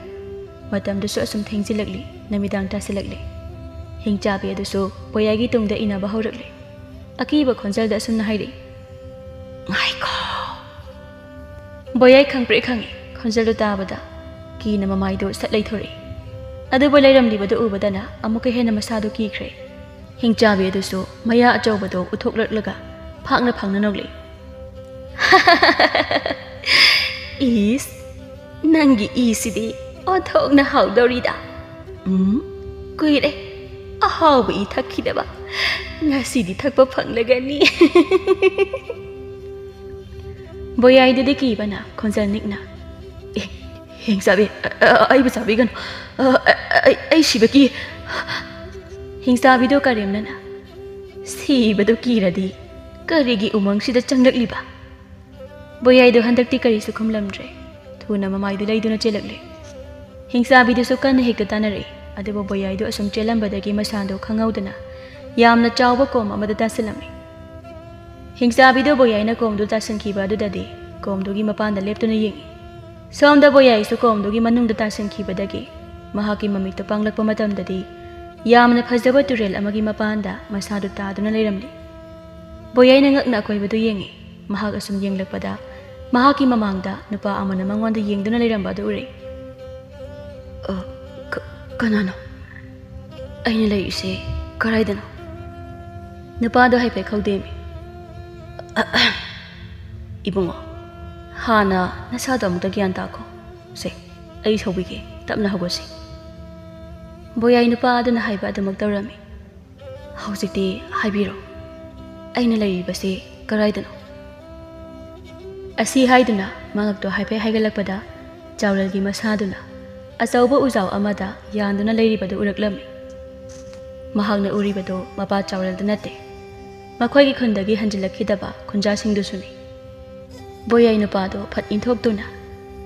ꯃꯇꯝꯗꯨꯁꯨ ꯑꯁꯨꯝ ꯊꯦꯡꯖꯤꯜꯂꯛꯂꯤ, ꯅꯨꯃꯤꯗꯥꯡ ꯇꯥꯁꯤꯜꯂꯛꯂꯤ꯫ ꯍꯤꯡꯆꯥꯕꯤ ꯑꯗꯨꯁꯨ ꯕꯣꯌꯥꯏꯒꯤ ꯇꯨꯡꯗ ꯏꯟꯅꯕ ꯍꯧꯔꯛꯂꯤ꯫ ꯑꯀꯤꯕ ꯈꯣꯟꯖꯦꯜꯗ ꯑꯁꯨꯝꯅ ꯍꯥꯏꯔꯛꯏ, "ꯉꯥꯏꯈꯣ!" ꯕꯣꯌꯥꯏ ꯈꯪꯄ꯭ꯔꯦꯛ ꯈꯪꯉꯤ꯫ ꯈꯣꯟꯖꯦꯜꯗꯨ ꯇꯥꯕꯗ ꯀꯤꯅ ꯃꯃꯥꯏꯗꯨ ꯁꯠ ꯂꯩꯊꯣꯔꯛꯏ꯫ ꯑꯗꯨꯕꯨ ꯂꯩꯔꯝꯂꯤꯕꯗꯨ ꯎꯕꯗꯅ ꯑꯃꯨꯛꯀ ꯍꯦꯟꯅ ꯃꯁꯥꯗꯨ ꯀꯤꯈ꯭ꯔꯦ꯫ ꯍꯤꯡꯆꯥꯕꯤ ꯑꯗꯨꯁꯨ ꯃꯌꯥ ꯑꯆꯧꯕꯗꯨ ꯎꯠꯊꯣꯛꯂꯛꯂꯒ ꯐꯥꯛꯅ ꯐꯪꯅ ꯅꯣꯛꯂꯛꯏ꯫ ꯏꯁ, ꯅꯪꯒꯤ ꯏꯁꯤꯗꯤ ꯑꯣꯟꯊꯣꯛꯅ ꯍꯥꯎꯗꯧꯔꯤꯗ꯫ ꯎꯝ, ꯀꯨꯏꯔꯦ ꯑꯍꯥꯎꯕ ꯏ ꯊꯛꯈꯤꯗꯕ꯫ ꯉꯁꯤꯗꯤ ꯊꯛꯄ ꯐꯪꯂꯒꯅꯤ꯫ ꯕꯣꯌꯥꯏꯗꯨꯗꯤ ꯀꯤꯕꯅ ꯈꯣꯟꯖꯦꯜ ꯅꯤꯛꯅ, "ꯑꯦ, ꯍꯤꯡꯆꯥꯕꯤ, ꯑ, ꯑ, ꯑꯩꯕꯨ ꯆꯥꯕꯤꯒꯅꯨ꯫ ꯑ, ꯑ, ꯑꯩ, ꯑꯩ ꯁꯤꯕ ꯀꯤ꯫" ꯍꯤꯡꯆꯥꯕꯤꯗꯣ ꯀꯔꯦꯝꯅꯅ, "ꯁꯤꯕꯗꯨ ꯀꯤꯔꯗꯤ ꯀꯔꯤꯒꯤ ꯎꯃꯪꯁꯤꯗ ꯆꯪꯂꯛꯂꯤꯕ?" ꯕꯣꯌꯥꯏꯗꯣ ꯍꯟꯗꯛꯇꯤ ꯀꯔꯤꯁꯨ ꯈꯨꯝꯂꯝꯗ꯭ꯔꯦ꯫ ꯊꯨꯅ ꯃꯃꯥꯏꯗꯨ ꯂꯩꯗꯨꯅ ꯆꯦꯜꯂꯛꯂꯦ꯫ ꯍꯤꯡꯆꯥꯕꯤꯗꯨꯁꯨ ꯀꯟꯅ ꯍꯦꯛꯇ ꯇꯥꯅꯔꯛꯏ꯫ ꯑꯗꯨꯕꯨ ꯕꯣꯌꯥꯏꯗꯨ ꯑꯁꯨꯝ ꯆꯦꯜꯂꯝꯕꯗꯒꯤ ꯃꯁꯥꯗꯣ ꯈꯪꯍꯧꯗꯅ ꯌꯥꯝꯅ ꯆꯥꯎꯕ ꯀꯣꯝ ꯑꯃꯗ ꯇꯥꯁꯤꯜꯂꯝꯃꯤ꯫ ꯍꯤꯡꯆꯥꯕꯤꯗꯨ ꯕꯣꯌꯥꯏꯅ ꯀꯣꯝꯗꯨ ꯇꯥꯁꯤꯟꯈꯤꯕ ꯑꯗꯨꯗꯗꯤ ꯀꯣꯝꯗꯨꯒꯤ ꯃꯄꯥꯟꯗ ꯂꯦꯞꯇꯨꯅ ꯌꯦꯡꯉꯤ꯫ ꯁꯣꯝꯗ ꯕꯣꯌꯥꯏꯁꯨ ꯀꯣꯝꯗꯨꯒꯤ ꯃꯅꯨꯡꯗ ꯇꯥꯁꯤꯟꯈꯤꯕꯗꯒꯤ ꯃꯍꯥꯛꯀꯤ ꯃꯃꯤꯠꯇꯨ ꯄꯥꯡꯂꯛꯄ ꯃꯇꯝꯗꯗꯤ ꯌꯥꯝꯅ ꯐꯖꯕ ꯇꯨꯔꯦꯜ ꯑꯃꯒꯤ ꯃꯄꯥꯟꯗ ꯃꯁꯥꯗꯨ ꯇꯥꯗꯨꯅ ꯂꯩꯔꯝꯂꯤ꯫ ꯕꯣꯌꯥꯏꯅ ꯉꯛꯅ ꯑꯀꯣꯏꯕꯗꯨ ꯌꯦꯡꯉꯤ꯫ ꯃꯍꯥꯛ ꯑꯁꯨꯝ ꯌꯦꯡꯂꯛꯄꯗ ꯃꯍꯥꯛꯀꯤ ꯃꯃꯥꯡꯗ ꯅꯨꯄꯥ ꯑꯃꯅ ꯃꯉꯣꯟꯗ ꯌꯦꯡꯗꯨꯅ ꯂꯩꯔꯝꯕ ꯑꯗꯨ ꯎꯔꯦ꯫ "ꯑ, ꯀ-, ꯀꯅꯥꯅꯣ? ꯑꯩꯅ ꯂꯩꯔꯤꯁꯦ ꯀꯔꯥꯏꯗꯅꯣ?" ꯅꯨꯄꯥꯗꯣ ꯍꯥꯏꯐꯦꯠ ꯈꯧꯗꯦꯝꯃꯤ꯫ "ꯏꯕꯨꯡꯉꯣ, ꯍꯥꯟꯅ ꯅꯁꯥꯗꯣ ꯑꯃꯨꯛꯇ ꯒ꯭ꯌꯥꯟ ꯇꯥꯈꯣ꯫ ꯁꯦ, ꯑꯩ ꯁꯧꯕꯤꯒꯦ, ꯇꯞꯅ ꯍꯧꯒꯠꯁꯤ꯫" ꯕꯣꯌꯥꯏ ꯅꯨꯄꯥ ꯑꯗꯨꯅ ꯍꯥꯏꯕ ꯑꯗꯨꯃꯛ ꯇꯧꯔꯝꯃꯤ꯫ "ꯍꯧꯖꯤꯛꯇꯤ ꯍꯥꯏꯕꯤꯔꯣ, ꯑꯩꯅ ꯂꯩꯔꯤꯕꯁꯤ ꯀꯔꯥꯏꯗꯅꯣ?" ꯑꯁꯤ ꯍꯥꯏꯗꯨꯅ ꯃꯉꯛꯇꯣ ꯍꯥꯏꯐꯦꯠ ꯍꯥꯏꯒꯠꯂꯛꯄꯗ ꯆꯥꯎꯔꯦꯜꯒꯤ ꯃꯁꯥꯗꯨꯅ ꯑꯆꯧꯕ ꯎꯖꯥꯎ ꯑꯃꯗ ꯌꯥꯟꯗꯨꯅ ꯂꯩꯔꯤꯕꯗꯨ ꯎꯔꯛꯂꯝꯃꯤ꯫ ꯃꯍꯥꯛꯅ ꯎꯔꯤꯕꯗꯨ ꯃꯄꯥ ꯆꯥꯎꯔꯦꯜꯗꯨ ꯅꯠꯇꯦ, ꯃꯈꯣꯏꯒꯤ ꯈꯨꯟꯗꯒꯤ ꯍꯟꯖꯤꯜꯂꯛꯈꯤꯗꯕ ꯈꯨꯟꯖꯥꯁꯤꯡꯗꯨꯁꯨꯅꯤ꯫ ꯕꯣꯌꯥꯏ ꯅꯨꯄꯥꯗꯨ ꯐꯠ ꯏꯟꯊꯣꯛꯇꯨꯅ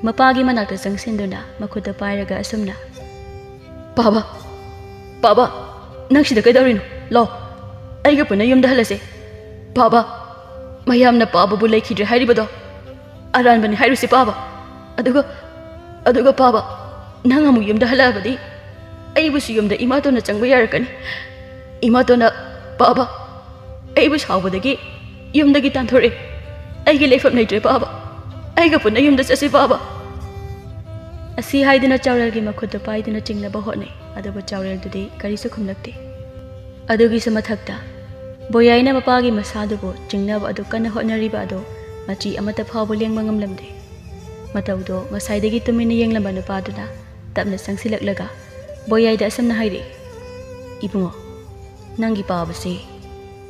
ꯃꯄꯥꯒꯤ ꯃꯅꯥꯛꯇ ꯆꯪꯁꯤꯟꯗꯨꯅ ꯃꯈꯨꯠꯇ ꯄꯥꯏꯔꯒ ꯑꯁꯨꯝꯅ, "ꯄꯥꯕ, ꯄꯥꯕ, ꯅꯪ ꯁꯤꯗ ꯀꯩꯗꯧꯔꯤꯅꯣ? ꯂꯥꯎ, ꯑꯩꯒ ꯄꯨꯟꯅ ꯌꯨꯝꯗ ꯍꯜꯂꯁꯦ꯫ ꯄꯥꯕ, ꯃꯌꯥꯝꯅ ꯄꯥꯕꯕꯨ ꯂꯩꯈꯤꯗ꯭ꯔꯦ ꯍꯥꯏꯔꯤꯕꯗꯣ ꯑꯔꯥꯟꯕꯅꯤ ꯍꯥꯏꯔꯨꯁꯤ ꯄꯥꯕ꯫ ꯑꯗꯨꯒ, ꯑꯗꯨꯒ ꯄꯥꯕ, ꯅꯪ ꯑꯃꯨꯛ ꯌꯨꯝꯗ ꯍꯜꯂꯛꯑꯕꯗꯤ ꯑꯩꯕꯨꯁꯨ ꯌꯨꯝꯗ ꯏꯃꯥꯇꯣꯟꯅ ꯆꯪꯕ ꯌꯥꯔꯛꯀꯅꯤ꯫ ꯏꯃꯥꯇꯣꯟꯅ, ꯄꯥꯕ, ꯑꯩꯕꯨ ꯁꯥꯎꯕꯗꯒꯤ ꯌꯨꯝꯗꯒꯤ ꯇꯥꯟꯊꯣꯔꯛꯑꯦ꯫ ꯑꯩꯒꯤ ꯂꯩꯐꯝ ꯂꯩꯇ꯭ꯔꯦ ꯄꯥꯕ꯫ ꯑꯩꯒ ꯄꯨꯟꯅ ꯌꯨꯝꯗ ꯆꯠꯁꯤ ꯄꯥꯕ꯫" ꯑꯁꯤ ꯍꯥꯏꯗꯨꯅ ꯆꯥꯎꯔꯦꯜꯒꯤ ꯃꯈꯨꯠꯇꯨ ꯄꯥꯏꯗꯨꯅ ꯆꯤꯡꯅꯕ ꯍꯣꯠꯅꯩ, ꯑꯗꯨꯕꯨ ꯆꯥꯎꯔꯦꯜꯗꯨꯗꯤ ꯀꯔꯤꯁꯨ ꯈꯨꯝꯂꯛꯇꯦ꯫ ꯑꯗꯨꯒꯤꯁꯨ ꯃꯊꯛꯇ ꯕꯣꯌꯥꯏꯅ ꯃꯄꯥꯒꯤ ꯃꯁꯥꯗꯨꯕꯨ ꯆꯤꯡꯅꯕ ꯑꯗꯨ ꯀꯟꯅ ꯍꯣꯠꯅꯔꯤꯕ ꯑꯗꯨ ꯃꯆꯤ ꯑꯃꯠꯇ ꯐꯥꯎꯕ ꯂꯦꯡꯕ ꯉꯝꯂꯝꯗꯦ꯫ ꯃꯇꯧꯗꯣ ꯉꯁꯥꯏꯗꯒꯤ ꯇꯨꯃꯤꯟꯅ ꯌꯦꯡꯂꯝꯕ ꯅꯨꯄꯥꯗꯨꯅ ꯇꯞꯅ ꯆꯪꯁꯤꯜꯂꯛꯂꯒ ꯕꯣꯌꯥꯏꯗ ꯑꯁꯨꯝꯅ ꯍꯥꯏꯔꯛꯏ, "ꯏꯕꯨꯡꯉꯣ, ꯅꯪꯒꯤ ꯄꯥꯕꯁꯤ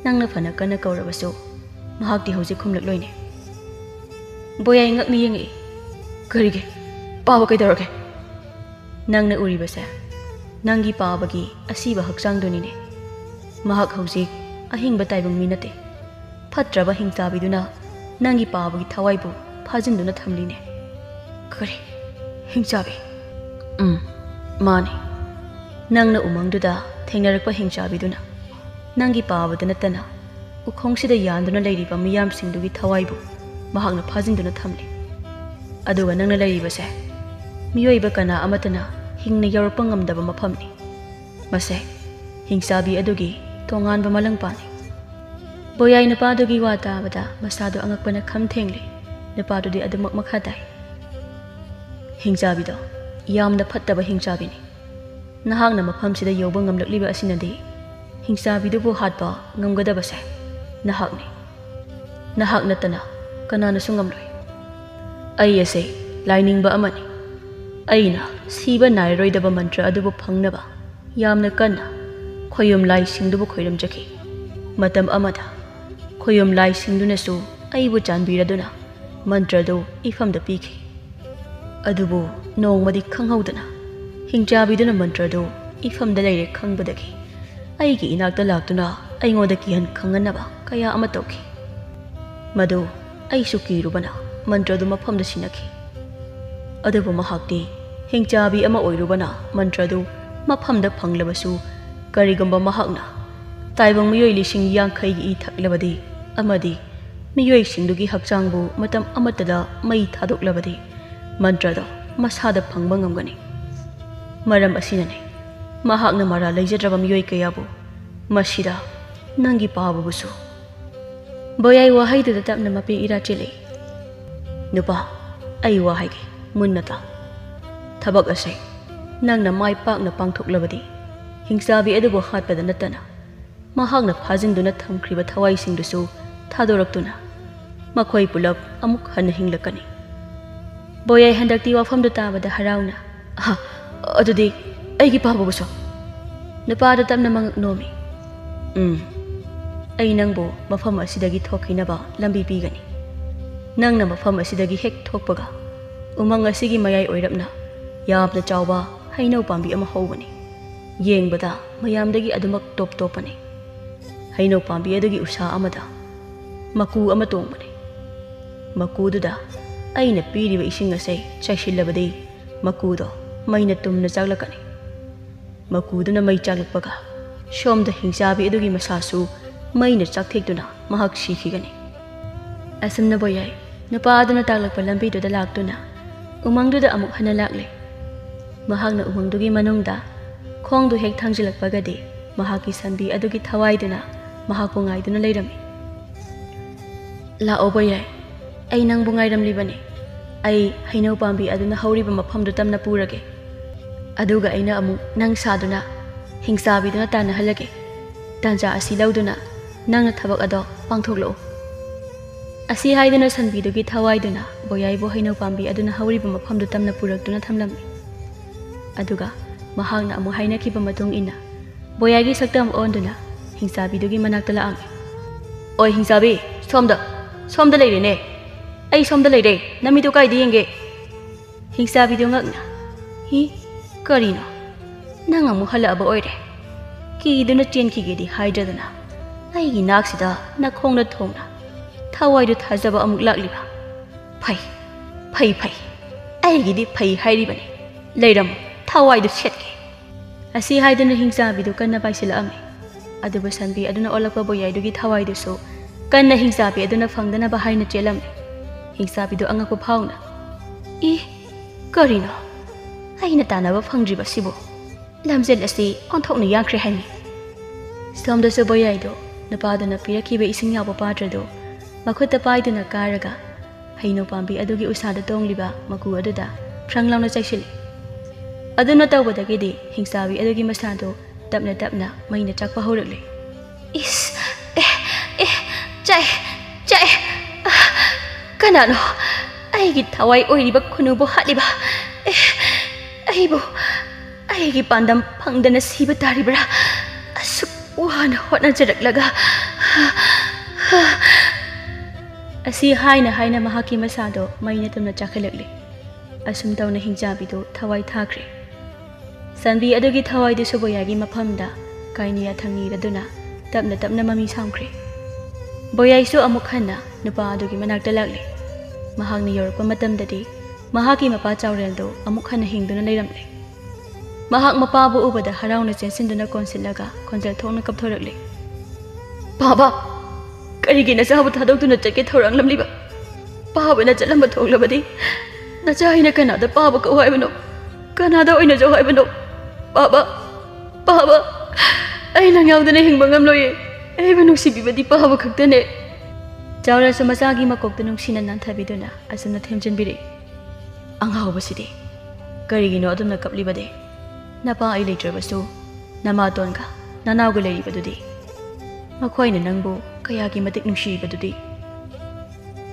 ꯅꯪꯅ ꯐꯅ ꯀꯟꯅ ꯀꯧꯔꯕꯁꯨ ꯃꯍꯥꯛꯇꯤ ꯍꯧꯖꯤꯛ ꯈꯨꯝꯂꯛꯂꯣꯏꯅꯦ꯫" ꯕꯣꯌꯥꯏ ꯉꯛꯅ ꯌꯦꯡꯉꯛꯏ꯫ "ꯀꯔꯤꯒꯤ? ꯄꯥꯕ ꯀꯩꯗꯧꯔꯒꯦ?" "ꯅꯪꯅ ꯎꯔꯤꯕꯁꯦ ꯅꯪꯒꯤ ꯄꯥꯕꯒꯤ ꯑꯁꯤꯕ ꯍꯛꯆꯥꯡꯗꯨꯅꯤꯅꯦ꯫ ꯃꯍꯥꯛ ꯍꯧꯖꯤꯛ ꯑꯍꯤꯡꯕ ꯇꯥꯏꯕꯪ ꯃꯤ ꯅꯠꯇꯦ꯫ ꯐꯠꯇ꯭ꯔꯕ ꯍꯤꯡꯆꯥꯕꯤꯗꯨꯅ ꯅꯪꯒꯤ ꯄꯥꯕꯒꯤ ꯊꯋꯥꯏꯕꯨ ꯐꯥꯖꯤꯟꯗꯨꯅ ꯊꯝꯂꯤꯅꯦ꯫" "ꯀꯔꯤ? ꯍꯤꯡꯆꯥꯕꯤ?" "ꯎꯝ, ꯃꯥꯅꯤ꯫ ꯅꯪꯅ ꯎꯃꯪꯗꯨꯗ ꯊꯦꯡꯅꯔꯛꯄ ꯍꯤꯡꯆꯥꯕꯤꯗꯨꯅ ꯅꯪꯒꯤ ꯄꯥꯕꯗ ꯅꯠꯇꯅ ꯎꯈꯣꯡꯁꯤꯗ ꯌꯥꯟꯗꯨꯅ ꯂꯩꯔꯤꯕ ꯃꯤꯌꯥꯝꯁꯤꯡꯗꯨꯒꯤ ꯊꯋꯥꯏꯕꯨ ꯃꯍꯥꯛꯅ ꯐꯥꯖꯤꯟꯗꯨꯅ ꯊꯝꯂꯤ꯫ ꯑꯗꯨꯒ ꯅꯪꯅ ꯂꯩꯔꯤꯕꯁꯦ ꯃꯤꯑꯣꯏꯕ ꯀꯅꯥ ꯑꯃꯠꯇꯅ ꯍꯤꯡꯅ ꯌꯧꯔꯛꯄ ꯉꯝꯗꯕ ꯃꯐꯝꯅꯤ꯫ ꯃꯁꯦ ꯍꯤꯡꯆꯥꯕꯤ ꯑꯗꯨꯒꯤ ꯇꯣꯉꯥꯟꯕ ꯃꯂꯪꯄꯥꯅꯤ꯫" ꯕꯣꯌꯥꯏ ꯅꯨꯄꯥꯗꯨꯒꯤ ꯋꯥ ꯇꯥꯕꯗ ꯃꯁꯥꯗꯣ ꯑꯉꯛꯄꯅ ꯈꯝ ꯊꯦꯡꯂꯦ꯫ ꯅꯨꯄꯥꯗꯨꯗꯤ ꯑꯗꯨꯃꯛ ꯃꯈꯥ ꯇꯥꯏ, "ꯍꯤꯡꯆꯥꯕꯤꯗꯣ ꯌꯥꯝꯅ ꯐꯠꯇꯕ ꯍꯤꯡꯆꯥꯕꯤꯅꯤ꯫ ꯅꯍꯥꯛꯅ ꯃꯐꯝꯁꯤꯗ ꯌꯧꯕ ꯉꯝꯂꯛꯂꯤꯕ ꯑꯁꯤꯅꯗꯤ ꯍꯤꯡꯆꯥꯕꯤꯗꯨꯕꯨ ꯍꯥꯠꯄ ꯉꯝꯒꯗꯕꯁꯦ ꯅꯍꯥꯛꯅꯤ꯫ ꯅꯍꯥꯛ ꯅꯠꯇꯅ ꯀꯅꯥꯅꯁꯨ ꯉꯝꯂꯣꯏ꯫ ꯑꯩ ꯑꯁꯦ ꯂꯥꯏꯅꯤꯡꯕ ꯑꯃꯅꯤ꯫ ꯑꯩꯅ ꯁꯤꯕ ꯅꯥꯏꯔꯔꯣꯏꯗꯕ ꯃꯟꯇ꯭ꯔ ꯑꯗꯨꯕꯨ ꯐꯪꯅꯕ ꯌꯥꯝꯅ ꯀꯟꯅ ꯈꯣꯌꯨꯝ ꯂꯥꯏꯁꯤꯡꯗꯨꯕꯨ ꯈꯣꯏꯔꯝꯖꯈꯤ꯫ ꯃꯇꯝ ꯑꯃꯗ ꯈꯣꯌꯨꯝ ꯂꯥꯏꯁꯤꯡꯗꯨꯅꯁꯨ ꯑꯩꯕꯨ ꯆꯥꯟꯕꯤꯔꯗꯨꯅ ꯃꯟꯇ꯭ꯔꯗꯨ ꯏꯐꯝꯗ ꯄꯤꯈꯤ꯫ ꯑꯗꯨꯕꯨ ꯅꯣꯡꯃꯗꯤ ꯈꯪꯍꯧꯗꯅ ꯍꯤꯡꯆꯥꯕꯤꯗꯨꯅ ꯃꯟꯇ꯭ꯔꯗꯨ ꯏꯐꯝꯗ ꯂꯩꯔꯦ ꯈꯪꯕꯗꯒꯤ ꯑꯩꯒꯤ ꯏꯅꯥꯛꯇ ꯂꯥꯛꯇꯨꯅ ꯑꯩꯉꯣꯟꯗ ꯀꯤꯍꯟ ꯈꯪꯍꯟꯅꯕ ꯀꯌꯥ ꯑꯃ ꯇꯧꯈꯤ꯫ ꯃꯗꯨ ꯑꯩꯁꯨ ꯀꯤꯔꯨꯕꯅ ꯃꯟꯇ꯭ꯔꯗꯨ ꯃꯐꯝꯗ ꯁꯤꯟꯅꯈꯤ꯫ ꯑꯗꯨꯕꯨ ꯃꯍꯥꯛꯇꯤ ꯍꯤꯡꯆꯥꯕꯤ ꯑꯃ ꯑꯣꯏꯔꯨꯕꯅ ꯃꯟꯇ꯭ꯔꯗꯨ ꯃꯐꯝꯗ ꯐꯪꯂꯕꯁꯨ, ꯀꯔꯤꯒꯨꯝꯕ ꯃꯍꯥꯛꯅ ꯇꯥꯏꯕꯪ ꯃꯤꯑꯣꯏ ꯂꯤꯁꯤꯡ ꯌꯥꯡꯈꯩꯒꯤ ꯏ ꯊꯛꯂꯕꯗꯤ ꯑꯃꯗꯤ ꯃꯤꯑꯣꯏꯁꯤꯡꯗꯨꯒꯤ ꯍꯛꯆꯥꯡꯕꯨ ꯃꯇꯝ ꯑꯃꯠꯇꯗ ꯃꯩ ꯊꯥꯗꯣꯛꯂꯕꯗꯤ ꯃꯟꯇ꯭ꯔꯗꯣ ꯃꯁꯥꯗ ꯐꯪꯕ ꯉꯝꯒꯅꯤ꯫ ꯃꯔꯝ ꯑꯁꯤꯅꯅꯤ ꯃꯍꯥꯛꯅ ꯃꯔꯥ ꯂꯩꯖꯗ꯭ꯔꯕ ꯃꯤꯑꯣꯏ ꯀꯌꯥꯕꯨ ꯃꯁꯤꯗ ꯅꯪꯒꯤ ꯄꯥꯕꯕꯨꯁꯨ꯫" ꯕꯣꯌꯥꯏ ꯋꯥꯍꯩꯗꯨꯗ ꯇꯞꯅ ꯃꯄꯤ ꯏꯔꯥ ꯆꯦꯜꯂꯛꯏ꯫ "ꯅꯨꯄꯥ, ꯑꯩ ꯋꯥ ꯍꯥꯏꯒꯦ, ꯃꯨꯟꯅ ꯇꯥꯎ꯫ ꯊꯕꯛ ꯑꯁꯦ ꯅꯪꯅ ꯃꯥꯏ ꯄꯥꯛꯅ ꯄꯥꯡꯊꯣꯛꯂꯕꯗꯤ ꯍꯤꯡꯆꯥꯕꯤ ꯑꯗꯨꯕꯨ ꯍꯥꯠꯄꯗ ꯅꯠꯇꯅ ꯃꯍꯥꯛꯅ ꯐꯥꯖꯤꯟꯗꯨꯅ ꯊꯝꯈ꯭ꯔꯤꯕ ꯊꯋꯥꯏꯁꯤꯡꯗꯨꯁꯨ ꯊꯥꯗꯣꯔꯛꯇꯨꯅ ꯃꯈꯣꯏ ꯄꯨꯂꯞ ꯑꯃꯨꯛ ꯍꯟꯅ ꯍꯤꯡꯂꯛꯀꯅꯤ꯫ ꯕꯣꯌꯥꯏ ꯍꯟꯗꯛꯇꯤ ꯋꯥꯐꯝꯗꯨ ꯇꯥꯕꯗ ꯍꯔꯥꯎꯅ, "ꯑꯍ, ꯑꯗꯨꯗꯤ ꯑꯩꯒꯤ ꯄꯥꯕꯕꯨꯁꯨ?" ꯅꯨꯄꯥꯗꯨ ꯇꯞꯅ ꯃꯉꯛ ꯅꯣꯝꯃꯤ꯫ "ꯎꯝ, ꯑꯩ ꯅꯪꯕꯨ ꯃꯐꯝ ꯑꯁꯤꯗꯒꯤ ꯊꯣꯛꯈꯤꯅꯕ ꯂꯝꯕꯤ ꯄꯤꯒꯅꯤ꯫ ꯅꯪꯅ ꯃꯐꯝ ꯑꯁꯤꯗꯒꯤ ꯍꯦꯛ ꯊꯣꯛꯄꯒ, ꯎꯃꯪ ꯑꯁꯤꯒꯤ ꯃꯌꯥꯏ ꯑꯣꯏꯔꯞꯅ ꯌꯥꯝꯅ ꯆꯥꯎꯕ ꯍꯩꯅꯧ ꯄꯥꯝꯕꯤ ꯑꯃ ꯍꯧꯕꯅꯤ꯫ ꯌꯦꯡꯕꯗ ꯃꯌꯥꯝꯗꯒꯤ ꯑꯗꯨꯃꯛ ꯇꯣꯞ ꯇꯣꯞꯄꯅꯤ꯫ ꯍꯩꯅꯧ ꯄꯥꯝꯕꯤ ꯑꯗꯨꯒꯤ ꯎꯁꯥ ꯑꯃꯗ ꯃꯀꯨ ꯑꯃ ꯇꯣꯡꯕꯅꯤ꯫ ꯃꯀꯨꯗꯨꯗ ꯑꯩꯅ ꯄꯤꯔꯤꯕ ꯏꯁꯤꯡ ꯑꯁꯦ ꯆꯥꯏꯁꯤꯜꯂꯕꯗꯤ, ꯃꯀꯨꯗꯣ ꯃꯩꯅ ꯇꯨꯝꯅ ꯆꯥꯛꯂꯛꯀꯅꯤ꯫ ꯃꯀꯨꯗꯨꯅ ꯃꯩ ꯆꯥꯛꯂꯛꯄꯒ, ꯁꯣꯝꯗ ꯍꯤꯡꯆꯥꯕꯤ ꯑꯗꯨꯒꯤ ꯃꯁꯥꯁꯨ ꯃꯩꯅ ꯆꯥꯛꯊꯦꯛꯇꯨꯅ ꯃꯍꯥꯛ ꯁꯤꯈꯤꯒꯅꯤ꯫" ꯑꯁꯨꯝꯅ ꯕꯣꯌꯥꯏ ꯅꯨꯄꯥ ꯑꯗꯨꯅ ꯇꯥꯛꯂꯛꯄ ꯂꯝꯕꯤꯗꯨꯗ ꯂꯥꯛꯇꯨꯅ ꯎꯃꯪꯗꯨꯗ ꯑꯃꯨꯛ ꯍꯟꯅ ꯂꯥꯛꯂꯦ꯫ ꯃꯍꯥꯛꯅ ꯎꯃꯪꯗꯨꯒꯤ ꯃꯅꯨꯡꯗ ꯈꯣꯡꯗꯨ ꯍꯦꯛ ꯊꯥꯡꯖꯤꯜꯂꯛꯄꯒꯗꯤ, ꯃꯍꯥꯛꯀꯤ ꯁꯟꯕꯤ ꯑꯗꯨꯒꯤ ꯊꯋꯥꯏꯗꯨꯅ ꯃꯍꯥꯛꯄꯨ ꯉꯥꯏꯗꯨꯅ ꯂꯩꯔꯝꯃꯤ꯫ "ꯂꯥꯛꯑꯣ ꯕꯣꯌꯥꯏ, ꯑꯩ ꯅꯪꯕꯨ ꯉꯥꯏꯔꯝꯂꯤꯕꯅꯤ꯫ ꯑꯩ ꯍꯩꯅꯧ ꯄꯥꯝꯕꯤ ꯑꯗꯨꯅ ꯍꯧꯔꯤꯕ ꯃꯐꯝꯗꯨ ꯇꯝꯅ ꯄꯨꯔꯒꯦ꯫ ꯑꯗꯨꯒ ꯑꯩꯅ ꯑꯃꯨꯛ ꯅꯪ ꯁꯥꯗꯨꯅ ꯍꯤꯡꯆꯥꯕꯤꯗꯨꯅ ꯇꯥꯟꯅꯍꯜꯂꯒꯦ꯫ ꯇꯥꯟꯖꯥ ꯑꯁꯤ ꯂꯧꯗꯨꯅ ꯅꯪꯅ ꯊꯕꯛ ꯑꯗꯣ ꯄꯥꯡꯊꯣꯛꯂꯛꯎ꯫" ꯑꯁꯤ ꯍꯥꯏꯗꯨꯅ ꯁꯟꯕꯤꯗꯨꯒꯤ ꯊꯋꯥꯏꯗꯨꯅ ꯕꯣꯌꯥꯏꯕꯨ ꯍꯩꯅꯧ ꯄꯥꯝꯕꯤ ꯑꯗꯨꯅ ꯍꯧꯔꯤꯕ ꯃꯐꯝꯗꯨ ꯇꯝꯅ ꯄꯨꯔꯛꯇꯨꯅ ꯊꯝꯂꯝꯃꯤ꯫ ꯑꯗꯨꯒ ꯃꯍꯥꯛꯅ ꯑꯃꯨꯛ ꯍꯥꯏꯅꯈꯤꯕ ꯃꯇꯨꯡ ꯏꯟꯅ ꯕꯣꯌꯥꯏꯒꯤ ꯁꯛꯇꯝ ꯑꯣꯟꯗꯨꯅ ꯍꯤꯡꯆꯥꯕꯤꯗꯨꯒꯤ ꯃꯅꯥꯛꯇ ꯂꯥꯛꯑꯝꯃꯤ꯫ "ꯑꯣꯏ ꯍꯤꯡꯆꯥꯕꯤ, ꯁꯣꯝꯗ, ꯁꯣꯝꯗ ꯂꯩꯔꯦꯅꯦ꯫ ꯑꯩ ꯁꯣꯝꯗ ꯂꯩꯔꯦ, ꯅꯃꯤꯠꯇꯨ ꯀꯥꯏꯗ ꯌꯦꯡꯒꯦ?" ꯍꯤꯡꯆꯥꯕꯤꯗꯨ ꯉꯛꯅ, "ꯍꯤ, ꯀꯔꯤꯅꯣ? ꯅꯪ ꯑꯃꯨꯛ ꯍꯜꯂꯛꯑꯕ ꯑꯣꯏꯔꯦ? ꯀꯤꯗꯨꯅ ꯆꯦꯟꯈꯤꯒꯦꯗꯤ ꯍꯥꯏꯗ꯭ꯔꯗꯅ ꯑꯩꯒꯤ ꯅꯥꯛꯁꯤꯗ ꯅꯈꯣꯡꯅ ꯊꯣꯡꯅ ꯊꯋꯥꯏꯗꯨ ꯊꯥꯖꯕ ꯑꯃꯨꯛ ꯂꯥꯛꯂꯤꯕ? ꯐꯩ, ꯐꯩ, ꯐꯩ꯫ ꯑꯩꯒꯤꯗꯤ ꯐꯩ ꯍꯥꯏꯔꯤꯕꯅꯤ꯫ ꯂꯩꯔꯝꯃꯨ, ꯊꯋꯥꯏꯗꯨ ꯁꯦꯠꯀꯦ꯫" ꯑꯁꯤ ꯍꯥꯏꯗꯨꯅ ꯍꯤꯡꯆꯥꯕꯤꯗꯨ ꯀꯟꯅ ꯄꯥꯏꯁꯤꯜꯂꯛꯑꯝꯃꯤ꯫ ꯑꯗꯨꯕꯨ ꯁꯟꯕꯤ ꯑꯗꯨꯅ ꯑꯣꯜꯂꯛꯄ ꯕꯣꯌꯥꯏꯗꯨꯒꯤ ꯊꯋꯥꯏꯗꯨꯁꯨ ꯀꯟꯅ ꯍꯤꯡꯆꯥꯕꯤ ꯑꯗꯨꯅ ꯐꯪꯗꯅꯕ ꯍꯥꯏꯅ ꯆꯦꯜꯂꯝꯃꯤ꯫ ꯍꯤꯡꯆꯥꯕꯤꯗꯨ ꯑꯉꯛꯄ ꯐꯥꯎꯅ, "ꯏ, ꯀꯔꯤꯅꯣ? ꯑꯩꯅ ꯇꯥꯟꯅꯕ ꯐꯪꯗ꯭ꯔꯤꯕꯁꯤꯕꯨ? ꯂꯝꯖꯦꯜ ꯑꯁꯤ ꯑꯣꯟꯊꯣꯛꯅ ꯌꯥꯡꯈ꯭ꯔꯦ ꯍꯥꯏꯅꯤ꯫" ꯁꯣꯝꯗꯁꯨ ꯕꯣꯌꯥꯏꯗꯨ ꯅꯨꯄꯥꯗꯨꯅ ꯄꯤꯔꯛꯈꯤꯕ ꯏꯁꯤꯡ ꯌꯥꯎꯕ ꯄꯥꯇ꯭ꯔꯗꯨ ꯃꯈꯨꯠꯇ ꯄꯥꯏꯗꯨꯅ ꯀꯥꯔꯒ ꯍꯩꯅꯧ ꯄꯥꯝꯕꯤ ꯑꯗꯨꯒꯤ ꯎꯁꯥꯗ ꯇꯣꯡꯂꯤꯕ ꯃꯀꯨ ꯑꯗꯨꯗ ꯐ꯭ꯔꯪ ꯂꯥꯎꯅ ꯆꯥꯏꯁꯤꯜꯂꯤ꯫ ꯑꯗꯨꯅ ꯇꯧꯕꯗꯒꯤꯗꯤ ꯍꯤꯡꯆꯥꯕꯤ ꯑꯗꯨꯒꯤ ꯃꯁꯥꯗꯨ ꯇꯞꯅ ꯇꯞꯅ ꯃꯩꯅ ꯆꯥꯛꯄ ꯍꯧꯔꯛꯂꯦ꯫ "ꯏꯁ, ꯑꯦ, ꯑꯦ, ꯆꯥꯛꯑꯦ, ꯆꯥꯛꯑꯦ, ꯑꯥ, ꯀꯅꯥꯅꯣ ꯑꯩꯒꯤ ꯊꯋꯥꯏ ꯑꯣꯏꯔꯤꯕ ꯈꯨꯅꯨꯕꯨ ꯍꯥꯠꯂꯤꯕ? ꯑꯦ, ꯑꯩꯕꯨ ꯑꯩꯒꯤ ꯄꯥꯟꯗꯝ ꯐꯪꯗꯅ ꯁꯤꯕ ꯇꯥꯔꯤꯕ꯭ꯔꯥ? ꯑꯁꯨꯛ ꯋꯥꯅ ꯍꯣꯠꯅꯖꯔꯛꯂꯒ꯫ ꯑꯁꯤ ꯍꯥꯏꯅ ꯍꯥꯏꯅ ꯃꯍꯥꯛꯀꯤ ꯃꯁꯥꯗꯣ ꯃꯩꯅ ꯇꯝꯅ ꯆꯥꯛꯈꯠꯂꯛꯂꯤ꯫ ꯑꯁꯨꯝ ꯇꯧꯅ ꯍꯤꯡꯆꯥꯕꯤꯗꯨ ꯊꯋꯥꯏ ꯊꯥꯈ꯭ꯔꯦ꯫ ꯁꯟꯕꯤ ꯑꯗꯨꯒꯤ ꯊꯋꯥꯏꯗꯨꯁꯨ ꯕꯣꯌꯥꯏꯒꯤ ꯃꯐꯝꯗ ꯀꯥꯏꯅꯤꯌꯥ ꯊꯪꯅꯤꯔꯗꯨꯅ ꯇꯞꯅ ꯇꯞꯅ ꯃꯃꯤ ꯁꯥꯝꯈ꯭ꯔꯦ꯫ ꯕꯣꯌꯥꯏꯁꯨ ꯑꯃꯨꯛ ꯍꯟꯅ ꯅꯨꯄꯥ ꯑꯗꯨꯒꯤ ꯃꯅꯥꯛꯇ ꯂꯥꯛꯂꯦ꯫ ꯃꯍꯥꯛꯅ ꯌꯧꯔꯛꯄ ꯃꯇꯝꯗꯗꯤ ꯃꯍꯥꯛꯀꯤ ꯃꯄꯥ ꯆꯥꯎꯔꯦꯜꯗꯨ ꯑꯃꯨꯛ ꯍꯟꯅ ꯍꯤꯡꯗꯨꯅ ꯂꯩꯔꯝꯂꯦ꯫ ꯃꯍꯥꯛ ꯃꯄꯥꯕꯨ ꯎꯕꯗ ꯍꯔꯥꯎꯅ ꯆꯦꯟꯁꯤꯟꯗꯨꯅ ꯀꯣꯟꯁꯤꯜꯂꯒ ꯈꯣꯟꯖꯦꯜ ꯊꯣꯛꯅ ꯀꯞꯊꯣꯔꯛꯂꯦ꯫ "ꯄꯥꯕ, ꯀꯔꯤꯒꯤ ꯅꯆꯥꯕꯨ ꯊꯥꯗꯣꯛꯇꯨꯅ ꯆꯠꯀꯦ ꯊꯧꯔꯥꯡꯂꯝꯂꯤꯕ? ꯄꯥꯕꯅ ꯆꯠꯂꯝꯕ ꯊꯣꯛꯂꯕꯗꯤ ꯅꯆꯥ ꯑꯩꯅ ꯀꯅꯥꯗ ꯄꯥꯕ ꯀꯧ ꯍꯥꯏꯕꯅꯣ? ꯀꯅꯥꯗ ꯑꯣꯏꯅ ꯖꯧ ꯍꯥꯏꯕꯅꯣ? ꯄꯥꯕ, ꯄꯥꯕ, ꯑꯩ ꯅꯪ ꯌꯥꯎꯗꯅ ꯍꯤꯡꯕ ꯉꯝꯂꯣꯏꯌꯦ꯫ ꯑꯩꯕꯨ ꯅꯨꯡꯁꯤꯕꯤꯕꯗꯤ ꯄꯥꯕ ꯈꯛꯇꯅꯦ꯫" ꯆꯥꯎꯔꯦꯜꯁꯨ ꯃꯆꯥꯒꯤ ꯃꯀꯣꯛꯇ ꯅꯨꯡꯁꯤꯅ ꯅꯟꯊꯕꯤꯗꯨꯅ ꯑꯁꯨꯝꯅ ꯊꯦꯝꯖꯤꯟꯕꯤꯔꯛꯏ꯫ "ꯑꯉꯥꯎꯕꯁꯤꯗꯤ, ꯀꯔꯤꯒꯤꯅꯣ ꯑꯗꯨꯝꯅ ꯀꯞꯂꯤꯕꯗꯤ? ꯅꯄꯥ ꯑꯩ ꯂꯩꯇ꯭ꯔꯕꯁꯨ ꯅꯃꯥꯇꯣꯟꯒ ꯅꯅꯥꯎꯒ ꯂꯩꯔꯤꯕꯗꯨꯗꯤ? ꯃꯈꯣꯏꯅ ꯅꯪꯕꯨ ꯀꯌꯥꯒꯤ ꯃꯇꯤꯛ ꯅꯨꯡꯁꯤꯔꯤꯕꯗꯨꯗꯤ?"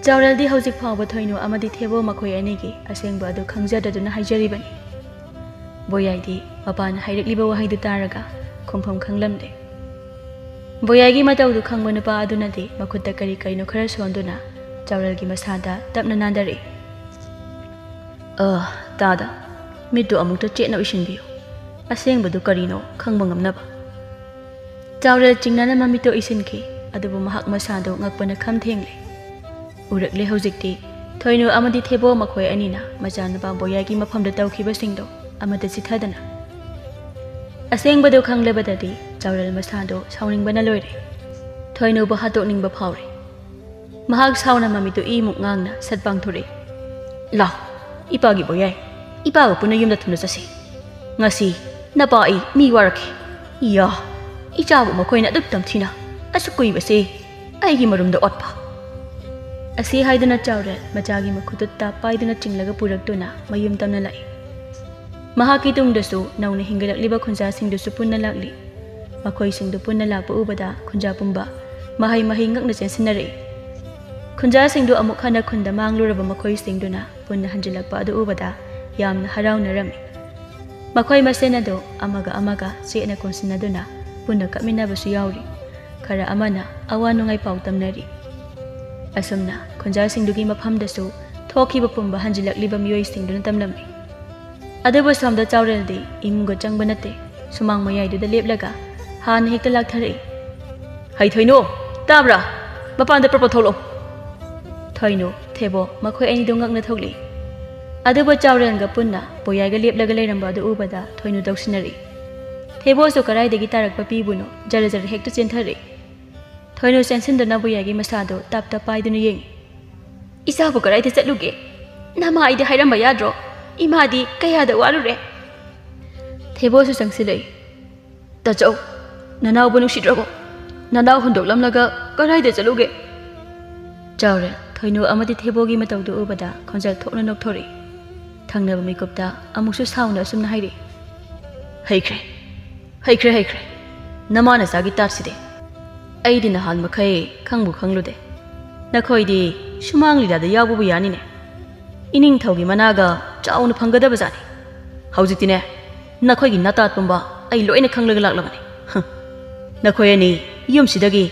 ꯆꯥꯎꯔꯦꯜꯗꯤ ꯍꯧꯖꯤꯛ ꯐꯥꯎꯕ ꯊꯣꯏꯅꯨ ꯑꯃꯗꯤ ꯊꯦꯕꯣ ꯃꯈꯣꯏ ꯑꯅꯤꯒꯤ ꯑꯁꯦꯡꯕ ꯑꯗꯨ ꯈꯪꯖꯗꯗꯨꯅ ꯍꯥꯏꯖꯔꯤꯕꯅꯤ꯫ ꯕꯣꯌꯥꯏꯗꯤ ꯃꯄꯥꯅ ꯍꯥꯏꯔꯛꯂꯤꯕ ꯋꯥꯍꯩꯗꯨ ꯇꯥꯔꯒ ꯈꯨꯝꯐꯝ ꯈꯪꯂꯝꯗꯦ꯫ ꯕꯣꯌꯥꯏꯒꯤ ꯃꯇꯧꯗꯨ ꯈꯪꯕ ꯅꯨꯄꯥ ꯑꯗꯨꯅꯗꯤ ꯃꯈꯨꯠꯇ ꯀꯔꯤ ꯀꯔꯤꯅꯣ ꯈꯔ ꯁꯣꯟꯗꯨꯅ ꯆꯥꯎꯔꯦꯜꯒꯤ ꯃꯁꯥꯗ ꯇꯞꯅ ꯅꯥꯟꯗꯔꯛꯏ꯫ "ꯑ, ꯇꯥꯗ, ꯃꯤꯠꯇꯨ ꯑꯃꯨꯛꯇ ꯆꯦꯠꯅ ꯎꯏꯁꯤꯟꯕꯤꯌꯨ꯫ ꯑꯁꯦꯡꯕꯗꯨ ꯀꯔꯤꯅꯣ ꯈꯪꯕ ꯉꯝꯅꯕ꯫" ꯆꯥꯎꯔꯦꯜ ꯆꯤꯡꯅꯅ ꯃꯃꯤꯠꯇꯨ ꯎꯏꯁꯤꯟꯈꯤ, ꯑꯗꯨꯕꯨ ꯃꯍꯥꯛ ꯃꯁꯥꯗꯨ ꯉꯛꯄꯅ ꯈꯝ ꯊꯦꯡꯂꯦ꯫ ꯎꯔꯛꯂꯦ ꯍꯧꯖꯤꯛꯇꯤ, ꯊꯣꯏꯅꯨ ꯑꯃꯗꯤ ꯊꯦꯕꯣ ꯃꯈꯣꯏ ꯑꯅꯤꯅ ꯃꯆꯥꯅꯨꯄꯥ ꯕꯣꯌꯥꯏꯒꯤ ꯃꯐꯝꯗ ꯇꯧꯈꯤꯕꯁꯤꯡꯗꯣ ꯑꯃꯠꯇ ꯆꯤꯊꯗꯅ꯫ ꯑꯁꯦꯡꯕꯗꯨ ꯈꯪꯂꯕꯗꯗꯤ ꯆꯥꯎꯔꯦꯜ ꯃꯁꯥꯗꯨ ꯁꯥꯎꯅꯤꯡꯕꯅ ꯂꯣꯏꯔꯦ꯫ ꯊꯣꯏꯅꯨꯕꯨ ꯍꯥꯠꯇꯣꯛꯅꯤꯡꯕ ꯐꯥꯎꯔꯦ꯫ ꯃꯍꯥꯛ ꯁꯥꯎꯅ ꯃꯃꯤꯠꯇꯨ ꯏꯃꯨꯛ ꯉꯥꯡꯅ ꯁꯠ ꯄꯥꯡꯊꯣꯔꯛꯏ꯫ "ꯂꯥꯎ, ꯏꯄꯥꯒꯤ ꯕꯣꯌꯥꯏ, ꯏꯄꯥꯒ ꯄꯨꯟꯅ ꯌꯨꯝꯗ ꯊꯨꯅ ꯆꯠꯁꯤ꯫ ꯉꯁꯤ ꯅꯄꯥ ꯑꯩ ꯃꯤ ꯋꯥꯔꯛꯈꯤ꯫ ꯏꯌꯥ, ꯏꯆꯥꯕꯨ ꯃꯈꯣꯏꯅ ꯑꯗꯨꯛ ꯇꯝꯊꯤꯅ ꯑꯁꯨꯛ ꯀꯨꯏꯕꯁꯦ ꯑꯩꯒꯤ ꯃꯔꯨꯝꯗ ꯑꯣꯠꯄ!" ꯑꯁꯤ ꯍꯥꯏꯗꯨꯅ ꯆꯥꯎꯔꯦꯜ ꯃꯆꯥꯒꯤ ꯃꯈꯨꯠꯇꯨ ꯇꯥꯞ ꯄꯥꯏꯗꯨꯅ ꯆꯤꯡꯂꯒ ꯄꯨꯔꯛꯇꯨꯅ ꯃꯌꯨꯝ ꯇꯝꯅ ꯂꯥꯛꯏ꯫ ꯃꯍꯥꯛꯀꯤ ꯇꯨꯡꯗꯁꯨ ꯅꯧꯅ ꯍꯤꯡꯒꯠꯂꯛꯂꯤꯕ ꯈꯨꯟꯖꯥꯁꯤꯡꯗꯨꯁꯨ ꯄꯨꯟꯅ ꯂꯥꯛꯂꯤ꯫ ꯃꯈꯣꯏꯁꯤꯡꯗꯨ ꯄꯨꯟꯅ ꯂꯥꯛꯄ ꯎꯕꯗ ꯈꯨꯟꯖꯥ ꯄꯨꯝꯕ ꯃꯍꯩ ꯃꯍꯩ ꯉꯛꯅ ꯆꯦꯟꯁꯤꯟꯅꯔꯛꯏ꯫ ꯈꯨꯟꯖꯥꯁꯤꯡꯗꯨ ꯑꯃꯨꯛ ꯍꯟꯅ ꯈꯨꯟꯗ ꯃꯥꯡꯂꯨꯔꯕ ꯃꯈꯣꯏꯁꯤꯡꯗꯨꯅ ꯄꯨꯟꯅ ꯍꯟꯖꯤꯜꯂꯛꯄ ꯑꯗꯨ ꯎꯕꯗ ꯌꯥꯝꯅ ꯍꯔꯥꯎꯅꯔꯝꯃꯤ꯫ ꯃꯈꯣꯏ ꯃꯁꯦꯟ ꯑꯗꯨ ꯑꯃꯒ ꯑꯃꯒ ꯆꯦꯠꯅ ꯀꯣꯟꯁꯤꯟꯅꯗꯨꯅ ꯄꯨꯟꯅ ꯀꯞꯃꯤꯟꯅꯕꯁꯨ ꯌꯥꯎꯔꯤ꯫ ꯈꯔ ꯑꯃꯅ ꯑꯋꯥ ꯅꯨꯡꯉꯥꯏ ꯄꯥꯎ ꯇꯝꯅꯔꯤ꯫ ꯑꯁꯨꯝꯅ ꯈꯨꯟꯖꯥꯁꯤꯡꯗꯨꯒꯤ ꯃꯐꯝꯗꯁꯨ ꯊꯣꯛꯈꯤꯕ ꯄꯨꯝꯕ ꯍꯟꯖꯤꯜꯂꯛꯂꯤꯕ ꯃꯤꯑꯣꯏꯁꯤꯡꯗꯨꯅ ꯇꯝꯂꯝꯃꯤ꯫ ꯑꯗꯨꯕꯨ ꯁꯣꯝꯗ ꯆꯥꯎꯔꯦꯜꯗꯤ ꯏꯃꯨꯡꯒ ꯆꯪꯕ ꯅꯠꯇꯦ, ꯁꯨꯃꯥꯡ ꯃꯌꯥꯏꯗꯨꯗ ꯂꯦꯞꯂꯒ ꯍꯥꯟꯅ ꯍꯦꯛꯇ ꯂꯥꯛꯊꯔꯛꯏ꯫ "ꯍꯩ ꯊꯣꯏꯅꯣ, ꯇꯥꯕ꯭ꯔꯥ? ꯃꯄꯥꯟꯗ ꯄ꯭ꯔꯞ ꯄ꯭ꯔꯞ ꯊꯣꯛꯂꯛꯑꯣ!" ꯊꯣꯏꯅꯨ, ꯊꯦꯕꯣ ꯃꯈꯣꯏ ꯑꯅꯤꯗꯨ ꯉꯛꯅ ꯊꯣꯛꯂꯤ꯫ ꯑꯗꯨꯕꯨ ꯆꯥꯎꯔꯦꯜꯒ ꯄꯨꯟꯅ ꯄꯣꯌꯥꯏꯒ ꯂꯦꯞꯂꯒ ꯂꯩꯔꯝꯕ ꯑꯗꯨ ꯎꯕꯗ ꯊꯣꯏꯅꯨ ꯇꯧꯁꯤꯟꯅꯔꯤ꯫ ꯊꯦꯕꯣꯁꯨ ꯀꯔꯥꯏꯗꯒꯤ ꯇꯥꯔꯛꯄ ꯄꯤꯕꯨꯅꯣ, ꯖꯔ ꯖꯔ ꯍꯦꯛꯇ ꯆꯦꯟꯊꯔꯛꯏ꯫ ꯊꯣꯏꯅꯨ ꯆꯦꯟꯁꯤꯟꯗꯨꯅ ꯕꯨꯌꯥꯏꯒꯤ ꯃꯁꯥꯗꯨ ꯇꯞ ꯇꯞ ꯄꯥꯏꯗꯨꯅ ꯌꯦꯡꯉꯤ꯫ "ꯏꯆꯥꯕꯨ ꯀꯗꯥꯏꯗ ꯆꯠꯂꯨꯒꯦ? ꯅꯃꯥ ꯑꯩꯗꯤ ꯍꯥꯏꯔꯝꯕ ꯌꯥꯗ꯭ꯔꯣ? ꯏꯃꯥꯗꯤ ꯀꯌꯥꯗ ꯋꯥꯔꯨꯔꯦ!" ꯊꯦꯕꯣꯁꯨ ꯆꯪꯁꯤꯜꯂꯛꯏ꯫ "ꯇꯥꯆꯧ, ꯅꯅꯥꯎꯕꯨ ꯅꯨꯡꯁꯤꯗ꯭ꯔꯕꯣ? ꯅꯅꯥꯎ ꯍꯨꯟꯗꯣꯛꯂꯝꯂꯒ ꯀꯗꯥꯏꯗ ꯆꯠꯂꯨꯒꯦ?" ꯆꯥꯎꯔꯦꯜ, ꯊꯣꯏꯅꯨ ꯑꯃꯗꯤ ꯊꯦꯕꯣꯒꯤ ꯃꯇꯧꯗꯨ ꯎꯕꯗ ꯈꯣꯟꯖꯦꯜ ꯊꯣꯛꯅ ꯅꯣꯛꯊꯣꯔꯛꯏ꯫ ꯊꯪꯅꯕ ꯃꯤꯀꯨꯞꯇ ꯑꯃꯨꯛꯁꯨ ꯁꯥꯎꯅ ꯑꯁꯨꯝꯅ ꯍꯥꯏꯔꯤ꯫ "ꯍꯩꯈ꯭ꯔꯦ, ꯍꯩꯈ꯭ꯔꯦ, ꯍꯩꯈ꯭ꯔꯦ꯫ ꯅꯃꯥ ꯅꯆꯥꯒꯤ ꯇꯥꯠꯁꯤꯗꯤ꯫ ꯑꯩꯗꯤ ꯅꯍꯥꯟ ꯃꯈꯩ ꯈꯪꯕꯨ ꯈꯪꯂꯨꯗꯦ꯫ ꯅꯈꯣꯏꯗꯤ ꯁꯨꯃꯥꯡ ꯂꯤꯂꯥꯗ ꯌꯥꯎꯕꯕꯨ ꯌꯥꯅꯤꯅꯦ꯫ ꯏꯅꯤꯡꯊꯧꯒꯤ ꯃꯅꯥꯒ ꯆꯥꯎꯅ ꯐꯪꯒꯗꯕꯖꯥꯠꯅꯤ꯫ ꯍꯧꯖꯤꯛꯇꯤꯅꯦ, ꯅꯈꯣꯏꯒꯤ ꯅꯇꯥꯠ ꯄꯨꯝꯕ ꯑꯩ ꯂꯣꯏꯅ ꯈꯪꯂꯒ ꯂꯥꯛꯂꯕꯅꯤ꯫ ꯍꯝ꯫ ꯅꯈꯣꯏ ꯑꯅꯤ ꯌꯨꯝꯁꯤꯗꯒꯤ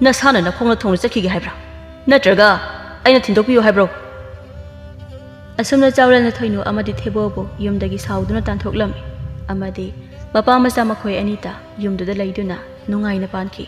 ꯅꯁꯥꯅ ꯅꯈꯣꯡꯅ ꯊꯣꯡꯅ ꯆꯠꯈꯤꯒꯦ ꯍꯥꯏꯕ꯭ꯔꯥ? ꯅꯠꯇ꯭ꯔꯒ ꯑꯩꯅ ꯊꯤꯟꯗꯣꯛꯄꯤꯌꯨ ꯍꯥꯏꯕ꯭ꯔꯣ?" ꯑꯁꯨꯝꯅ ꯆꯥꯎꯔꯦꯜꯅ ꯊꯣꯏꯅꯨ ꯑꯃꯗꯤ ꯊꯦꯕꯣꯕꯨ ꯌꯨꯝꯗꯒꯤ ꯁꯥꯎꯗꯨꯅ ꯇꯥꯟꯊꯣꯛꯂꯝꯃꯤ꯫ ꯑꯃꯗꯤ ꯃꯄꯥ ꯃꯆꯥ ꯃꯈꯣꯏ ꯑꯅꯤꯇ ꯌꯨꯝꯗꯨꯗ ꯂꯩꯗꯨꯅ ꯅꯨꯡꯉꯥꯏꯅ ꯄꯥꯟꯈꯤ꯫